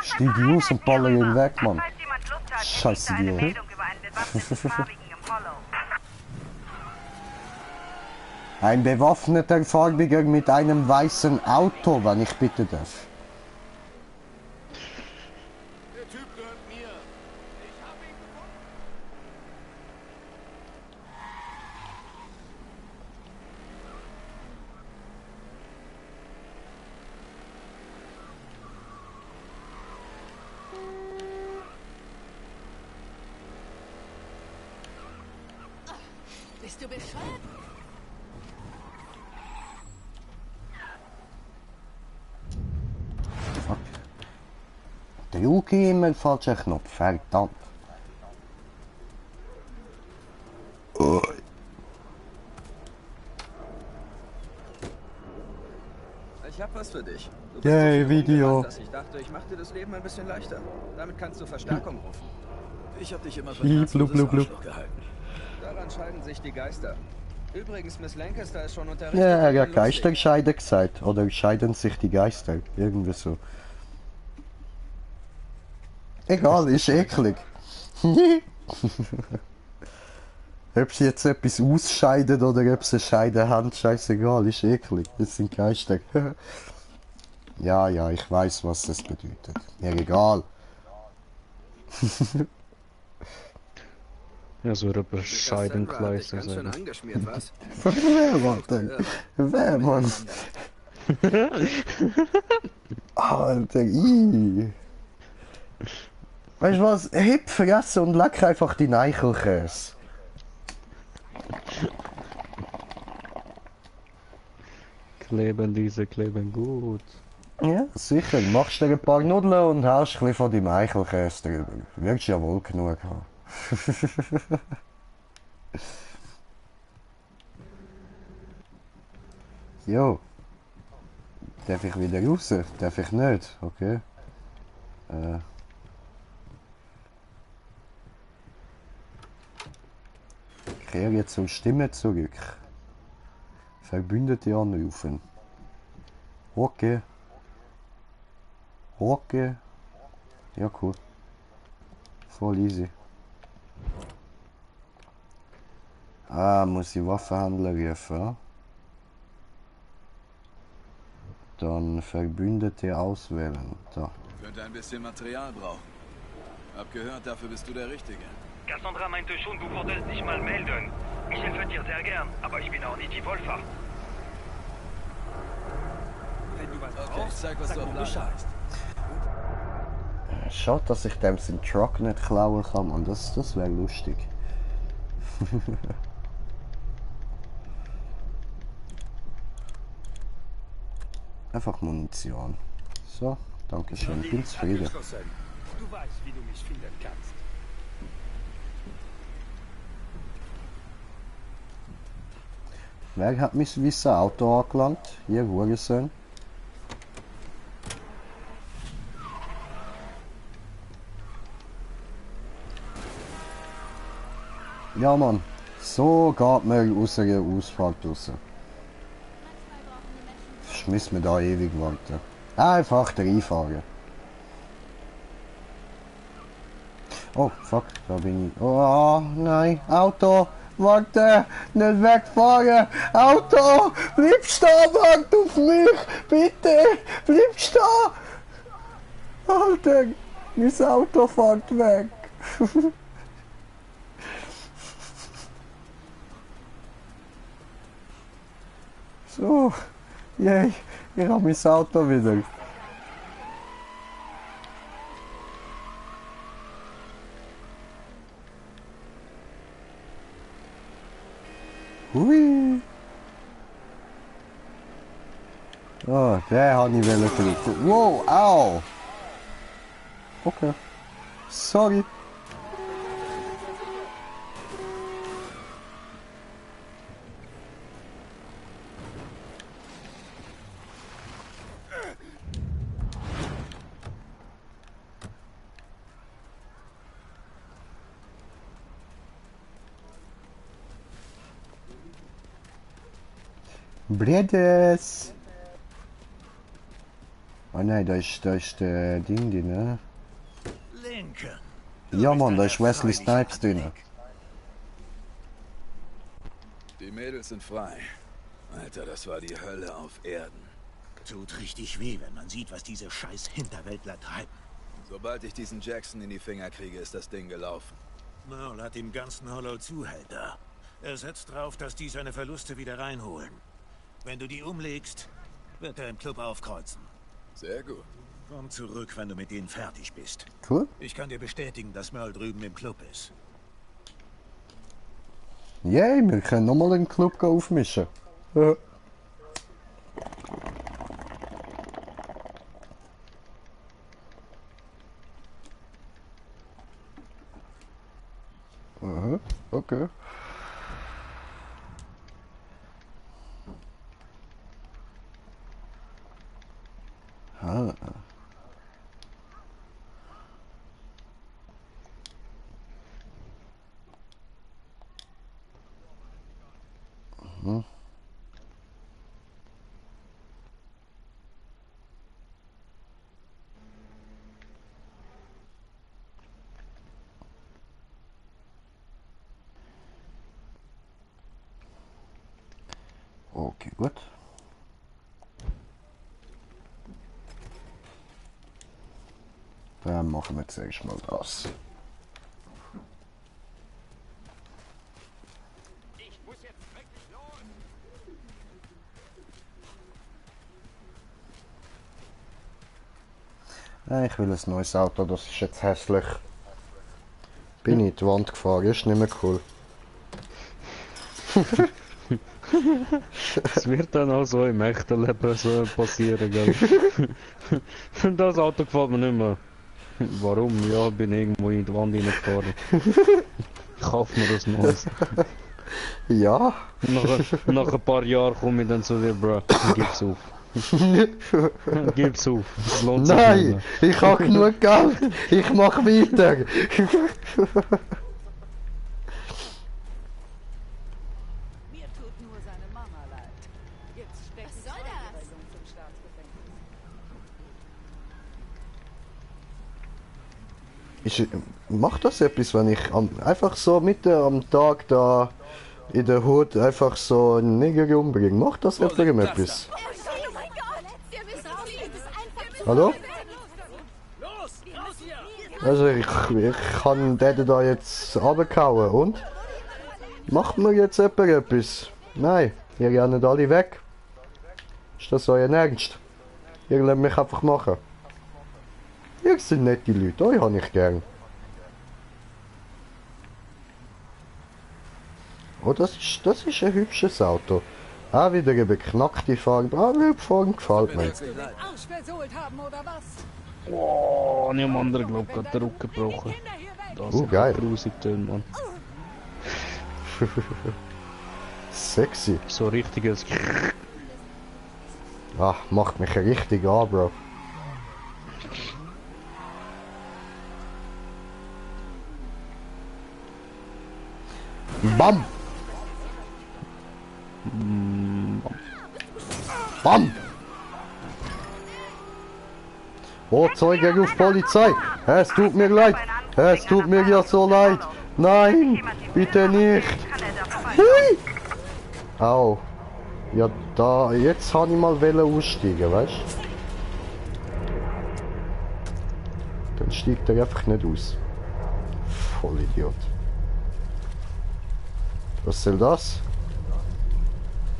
Stieg aus und baller ihn weg, Mann. Scheiße, Idiot. Ein bewaffneter Farbiger mit einem weißen Auto, wenn ich bitte darf. Der Typ gehört mir. Ich hab ihn gefunden. Bist du bescheuert? Drücke immer den falschen Knopf, verdammt. Ich hab was für dich. Du bist Yay, so viel Video. rumgerannt, dass ich dachte, ich mach dir das Leben ein bisschen leichter. Damit kannst du Verstärkung rufen. Ich hab dich immer für Blub, ein herzloses blub, blub. Arschloch gehalten. Daran scheiden sich die Geister. Übrigens, Miss Lancaster ist schon unterrichtet. Ja, er worden, hat Geister scheiden gesagt. Oder scheiden sich die Geister. Irgendwie so. Egal, ist eklig. Ob sie jetzt etwas ausscheiden oder ob sie scheiden haben, scheißegal, ist eklig. Das sind Geister. Ja, ich weiß, was das bedeutet. Mir egal. Ja, so ein Cassandra Scheidenkleid. hat dich ganz schön angeschmiert, was? Wer, Mann, denn? Wer, Mann? Alter, Weißt du was? Heb fressen und leck einfach die Eichelkäse. Kleben diese, kleben gut. Ja, sicher. Machst dir ein paar Nudeln und haust ein bisschen von deinem Eichelkäse drüber. Wirst ja wohl genug haben. Jo. Darf ich wieder raus? Darf ich nicht? Okay. Kehr jetzt zur Stimme zurück. Verbündete anrufen. Okay. Okay. Ja, cool. Voll easy. Ah, muss ich Waffenhändler rufen. Dann Verbündete auswählen. Da. Könnte ein bisschen Material brauchen. Hab gehört, dafür bist du der Richtige. Cassandra meinte schon, du wolltest dich mal melden. Ich helfe dir sehr gern, aber ich bin auch nicht die Wolfer. Wenn du was Okay, ich zeig, was du auf Lager hast. Schade, dass ich dem seinen Truck nicht klauen kann, und das wäre lustig. Einfach Munition. So, danke schön, bin zufrieden. Du weißt, wie du mich finden kannst. Wer hat mich wie sein Auto angelangt? Ihr Hurensohn. Ja Mann, so geht man aus einer Ausfahrt raus. Schmiss mir da ewig warten. Einfach reinfahren. Oh fuck, da bin ich. Oh nein, Auto! Warte, nicht wegfahren! Auto! Bleib stehen, warte auf mich! Bitte! Bleib stehen! Alter! Mein Auto fährt weg! So, yay, ich habe mein Auto wieder. Hui. Oh, der hat nicht fliegen. Wow, au. Okay. Sorry. Bredes! Oh nein, da ist der Ding drin, ne? Lincoln. Ja Mann, da ist Wesley Snipes drin. Die Mädels sind frei. Alter, das war die Hölle auf Erden. Tut richtig weh, wenn man sieht, was diese scheiß Hinterwäldler treiben. Sobald ich diesen Jackson in die Finger kriege, ist das Ding gelaufen. Merle hat dem ganzen Hollow Zuhälter. Er setzt drauf, dass die seine Verluste wieder reinholen. Wenn du die umlegst, wird er im Club aufkreuzen. Sehr gut. Komm zurück, wenn du mit denen fertig bist. Cool. Ich kann dir bestätigen, dass Merle drüben im Club ist. Yay, wir können nochmal einen Club aufmischen. Ja. Aha, okay. Ah. Mhm. Okay, gut. Dann machen wir zuerst mal das. Ich muss jetzt wirklich los. Ich will ein neues Auto, das ist jetzt hässlich. Bin ich in die Wand gefahren, ist nicht mehr cool. Es wird dann auch so im echten Leben so passieren, gell? Das Auto gefällt mir nicht mehr. Warum? Ja, bin irgendwo in die Wand reingefahren. Kauf mir das Neues. Ja. Nach ein paar Jahren komme ich dann zu dir, Bro. Gib's auf. Gib's auf. Das lohnt sich Nein, nicht ich habe genug Geld. Ich mache weiter. Mir tut nur seine Mama leid. Jetzt stecken Was soll das? Jungs im Staatsgefängnis. Macht das etwas, wenn ich einfach so mitten am Tag da in der Hut einfach so einen Nigger umbringen. Macht das etwas? Hallo? Also ich kann den da jetzt runterkauen und? Macht mir jetzt etwas? Nein, ihr geht nicht alle weg. Ist das euer Ernst? Ihr lasst mich einfach machen. Ihr seid nette Leute, euch habe ich gern. Oh, das ist ein hübsches Auto. Auch wieder eine beknackte Farbe. Aber die Farbe gefällt mir. Oh, nicht am anderen glaub gerade den Rücken gebrochen. Das ist geil. Grusig tönt, Mann. Sexy. So richtiges. Ach, macht mich richtig an, Bro. Bam! Bam! Oh, Zeuge ruft Polizei! Es tut mir leid! Es tut mir ja so leid! Nein! Bitte nicht! Hui! Au! Ja, da, jetzt habe ich mal aussteigen, weißt du? Dann steigt er einfach nicht aus. Vollidiot. Was soll das?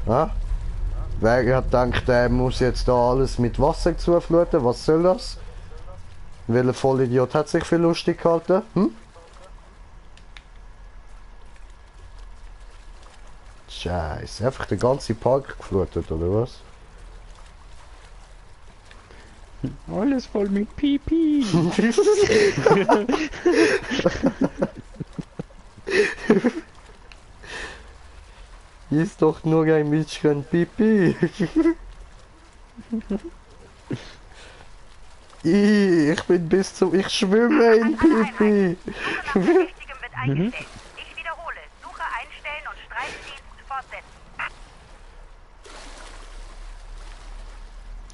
Ah? Wer hat gedacht, er muss jetzt da alles mit Wasser zufluten? Was soll das? Welcher Vollidiot hat sich für lustig gehalten? Hm? Scheiße, einfach den ganzen Park geflutet, oder was? Alles voll mit Pipi. Ist doch nur ein bisschen Pipi. Ich bin bis zum... Ich schwimme in Pipi. Ich wiederhole. Suche einstellen und Streifdienst fortsetzen.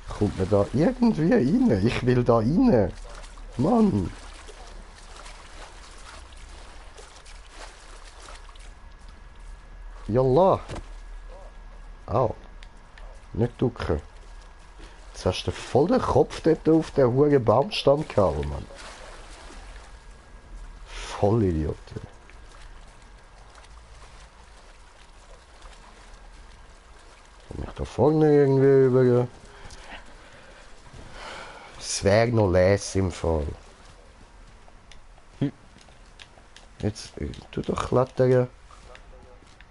Kommt mir da irgendwie rein? Ich will da rein. Mann. Yalla. Au. Nicht ducken. Jetzt hast du voll den Kopf dort auf den hohen Baumstamm gehauen, Mann. Voll Idiot. Komm ich da vorne irgendwie über? Es wäre noch les im Fall. Jetzt, tu doch klettern.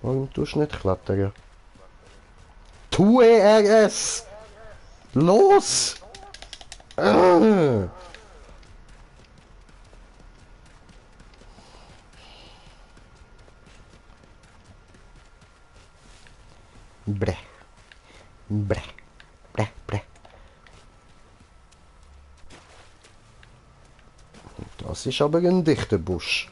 Warum tust du nicht klettern? Tue RS! Los! Breh. Breh. Breh, breh. Das ist aber ein dichter Busch.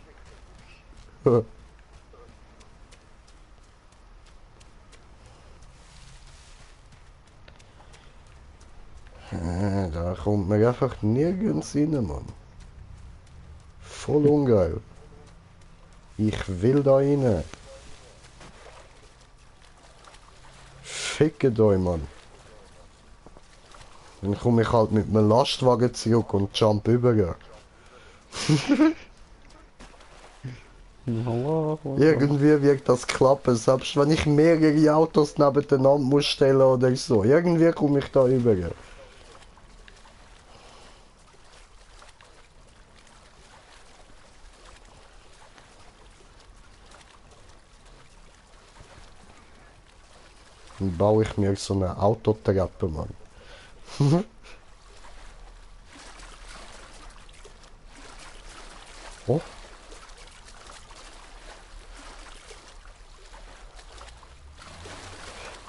Da kommt man einfach nirgends rein, Mann. Voll ungeil. Ich will da rein. Fickt euch, Mann. Dann komme ich halt mit einem Lastwagen zurück und jump über. Irgendwie wird das klappen, selbst wenn ich mehrere Autos nebeneinander muss stellen oder so. Irgendwie komme ich da über. Dann baue ich mir so eine Autotreppe, Mann. Oh.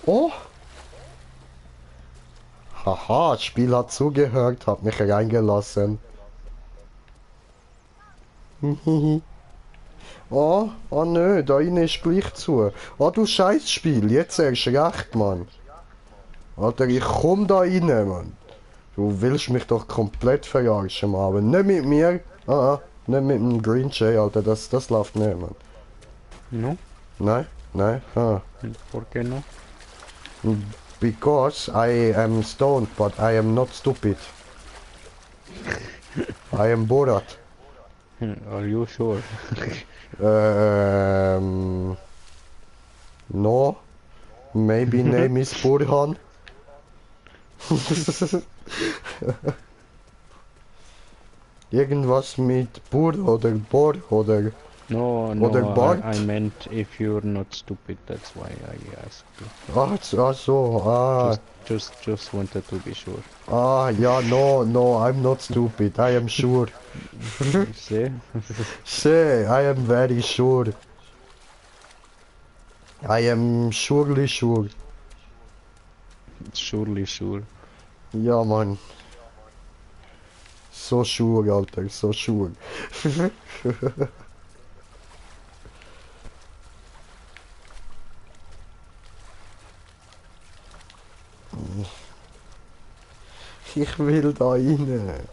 Oh. Haha, das Spiel hat zugehört, hat mich reingelassen. Oh, oh nö, da innen ist gleich zu. Oh du Scheißspiel, jetzt erst recht, Mann. Alter, ich komm da rein, Mann. Du willst mich doch komplett verarschen, Mann. Aber nicht mit mir. Nicht mit dem Green Jay, Alter, das läuft nicht, Mann. No? Nein? Nein? Ah. ¿Por qué no? Because I am stoned, but I am not stupid. I am Borat. Are you sure? No. Maybe name is Burhan. Irgendwas mit Bur oder Bor oder... No, Oder no, Bart? I meant if you're not stupid, that's why I asked you. Just wanted to be sure. Yeah, no, I'm not stupid, I am sure. See? See, I am very sure. I am surely sure. Surely sure. Ja, Mann. So sure, Alter, so sure. Ich will da rein.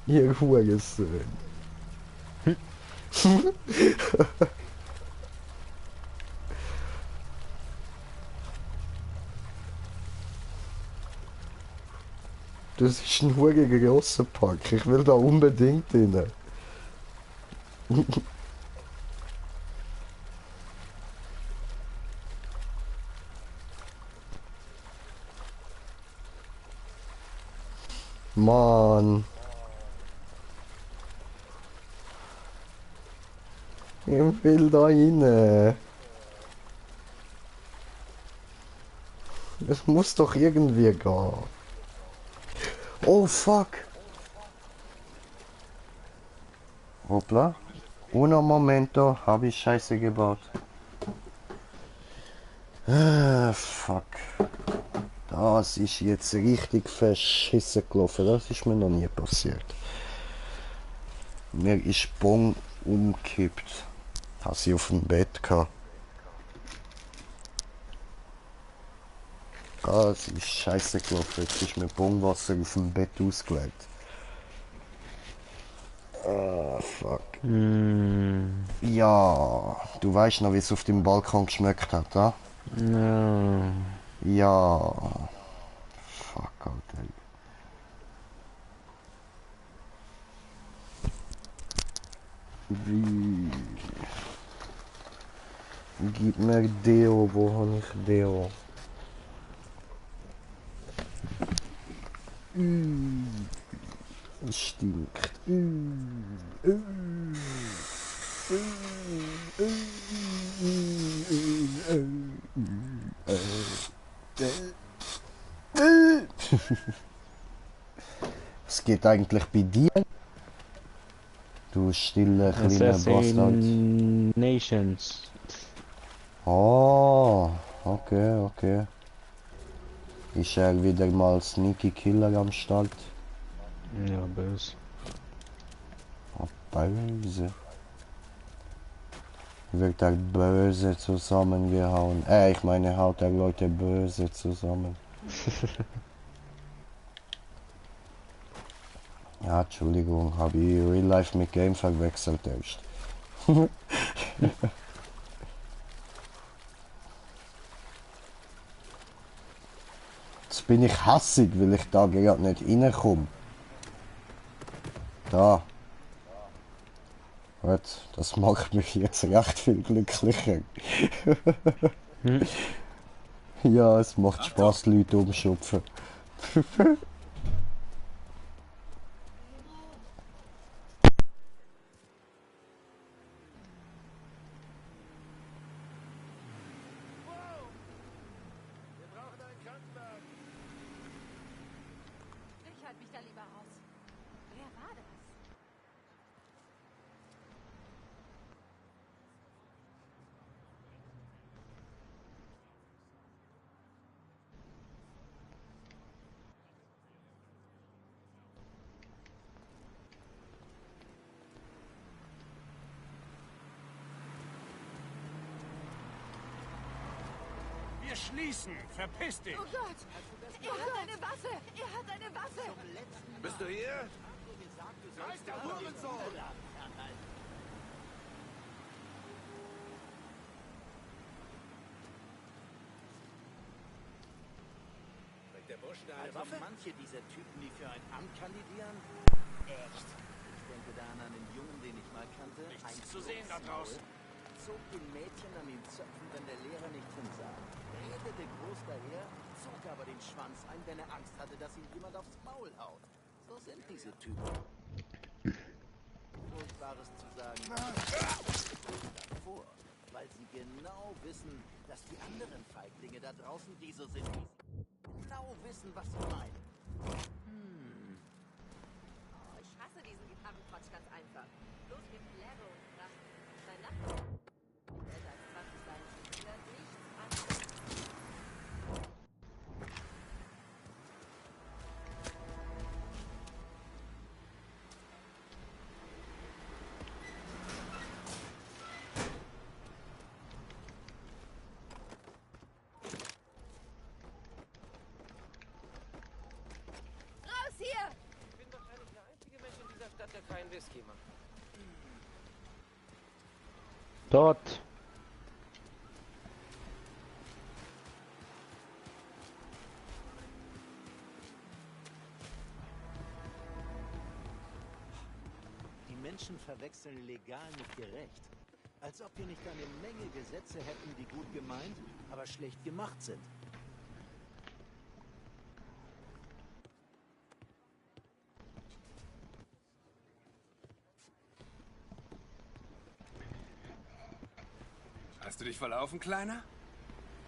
Ihr Hurensohn. Das ist ein huriger grosser Park. Ich will da unbedingt rein. Mann. Ich will da rein. Es muss doch irgendwie gehen. Oh fuck. Hoppla. Uno momento, habe ich Scheiße gebaut. Fuck. Das ist jetzt richtig verschissen gelaufen. Das ist mir noch nie passiert. Mir ist Bon umgekippt. Habe sie auf dem Bett gehabt. Das ist scheiße gelaufen. Jetzt ist mir Bonwasser auf dem Bett ausgelegt. Fuck. Ja, du weißt noch, wie es auf dem Balkon geschmeckt hat, ah? No. Ja. Fuck, Alter. Wie? Gib mir Deo, wo habe ich Deo? Es stinkt. Was geht eigentlich bei dir? Du stiller kleiner Bastard. Nations. Oh, okay. Ist er wieder mal Sneaky Killer am Start? Ja, böse. Oh, böse. Wird er böse zusammengehauen? Ich meine, haut er Leute böse zusammen. Ja, Entschuldigung, habe ich Real Life mit Game verwechselt erst. Jetzt bin ich hassig, weil ich da gerade nicht reinkomme. Da. Gut, das macht mich jetzt recht viel glücklicher. Ja, es macht Spaß, Leute umschupfen. Ich halte mich da lieber raus. Wer war das? Wir schließen. Verpiss dich. Oh Gott! Er hat eine Waffe! Er hat eine Waffe! Bist du hier? Da ist der Hurensohn. der Busch da eine Also Waffe? manche dieser Typen, die für ein Amt kandidieren? Echt? Ich denke da an einen Jungen, den ich mal kannte. Nichts zu sehen da draußen. Zog den Mädchen an den Zöpfen, wenn der Lehrer nicht hinsah. Redete groß daher, zog aber den Schwanz ein, wenn er Angst hatte, dass ihm jemand aufs Maul haut. So sind diese Typen. Furchtbares zu sagen. Davor, weil sie genau wissen, dass die anderen Feiglinge da draußen, die so sind wie sie, genau wissen, was sie meinen. Oh, ich hasse diesen Gitarrenquatsch ganz einfach. Bloß Geplärre und Krach. Mein Nachbar. Älter als 20 sein. Hört nichts an. Raus hier! Ich bin wahrscheinlich der einzige Mensch in dieser Stadt, der keinen Whisky macht. Dort. Die Menschen verwechseln legal mit gerecht. Als ob wir nicht eine Menge Gesetze hätten, die gut gemeint, aber schlecht gemacht sind. Hast du dich verlaufen, Kleiner?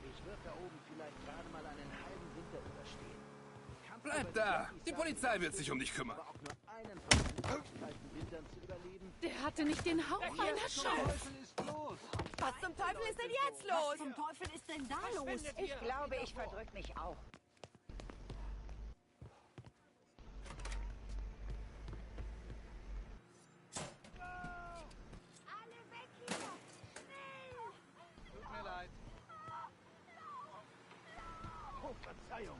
Ich würde da oben vielleicht gerade mal einen halben Winter überstehen. Bleib da! Die Polizei wird sich um dich kümmern. Aber auch nur einen von diesen kalten Wintern zu überleben. Der hatte nicht den Hauch einer Chance. Was zum Teufel ist denn jetzt los? Was zum Teufel ist denn da los? Ich glaube, ich verdrück mich auch. Alle weg hier! Schnell! Tut mir leid. Oh, Verzeihung.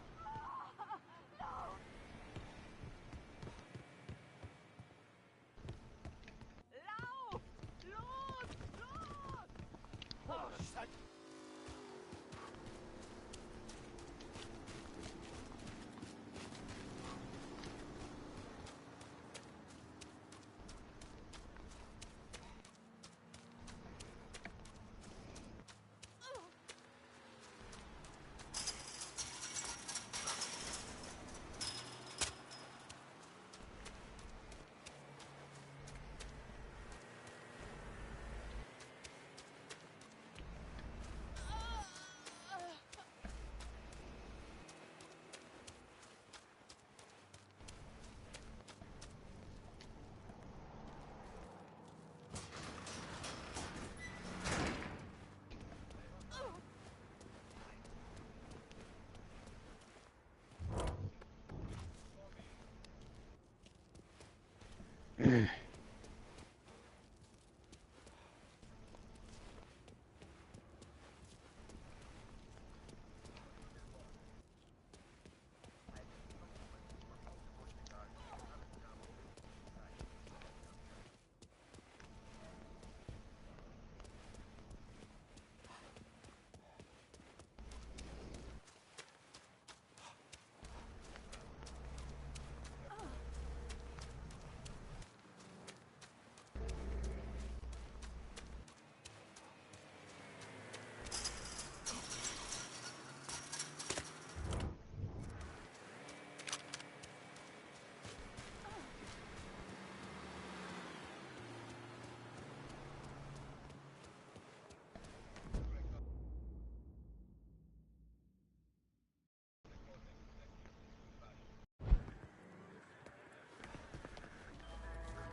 Lauf! Los! Los! Oh, Scheiße.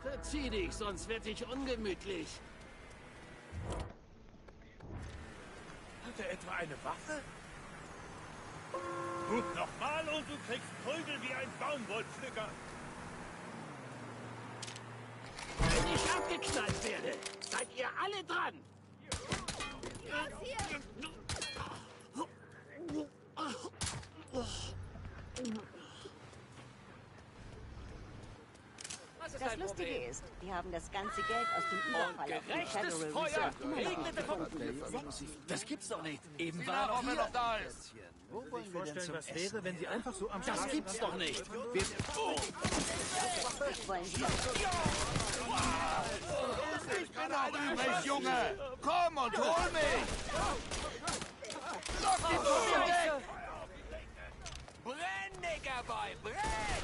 Verzieh dich, sonst werd ich ungemütlich. Hat er etwa eine Waffe? Gut, nochmal und du kriegst Prügel wie ein Baumwollpflücker. Wenn ich abgeknallt werde, seid ihr alle dran. Raus hier! Was ist Das dein lustige Lustige ist, die haben das ganze Geld aus dem Überfall auf die Federal Reserve immer noch gefunden. Das gibt's doch nicht. Eben war war doch hier. noch da ist. Wo wollen wir denn zum Essen? wenn sie einfach so am Das gibt's doch nicht. Ich wollen Sie Ich bin auch übrig, Junge! Komm und hol mich! Lock ihn von mir weg! Brenn, Niggerboy, brenn!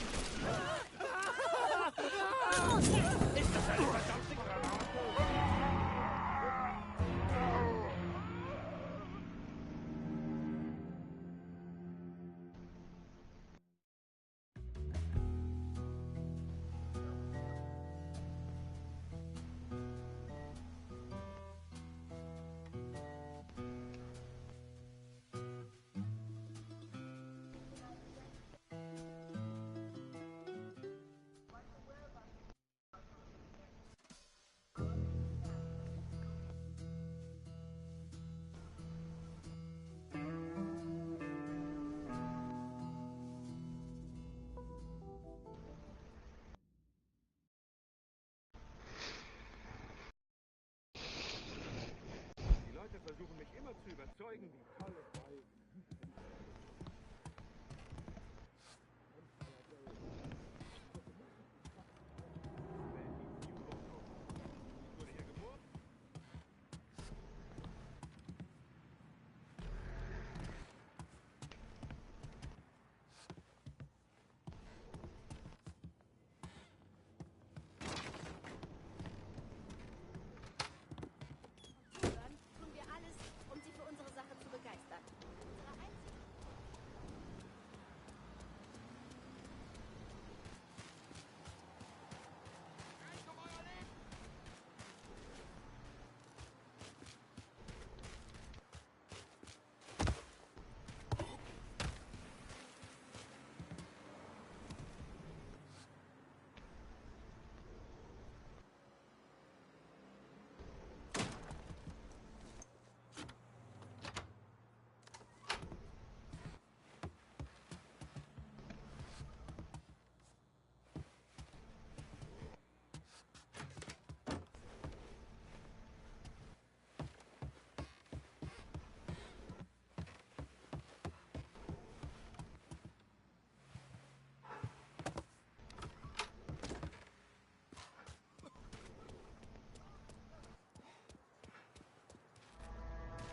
Versuchen mich immer zu überzeugen, wie toll es sei. Tun wir alles, um sie für unsere Sache zu begeistern. Unsere einzige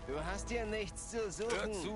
Du hast hier nichts zu suchen. Hör zu!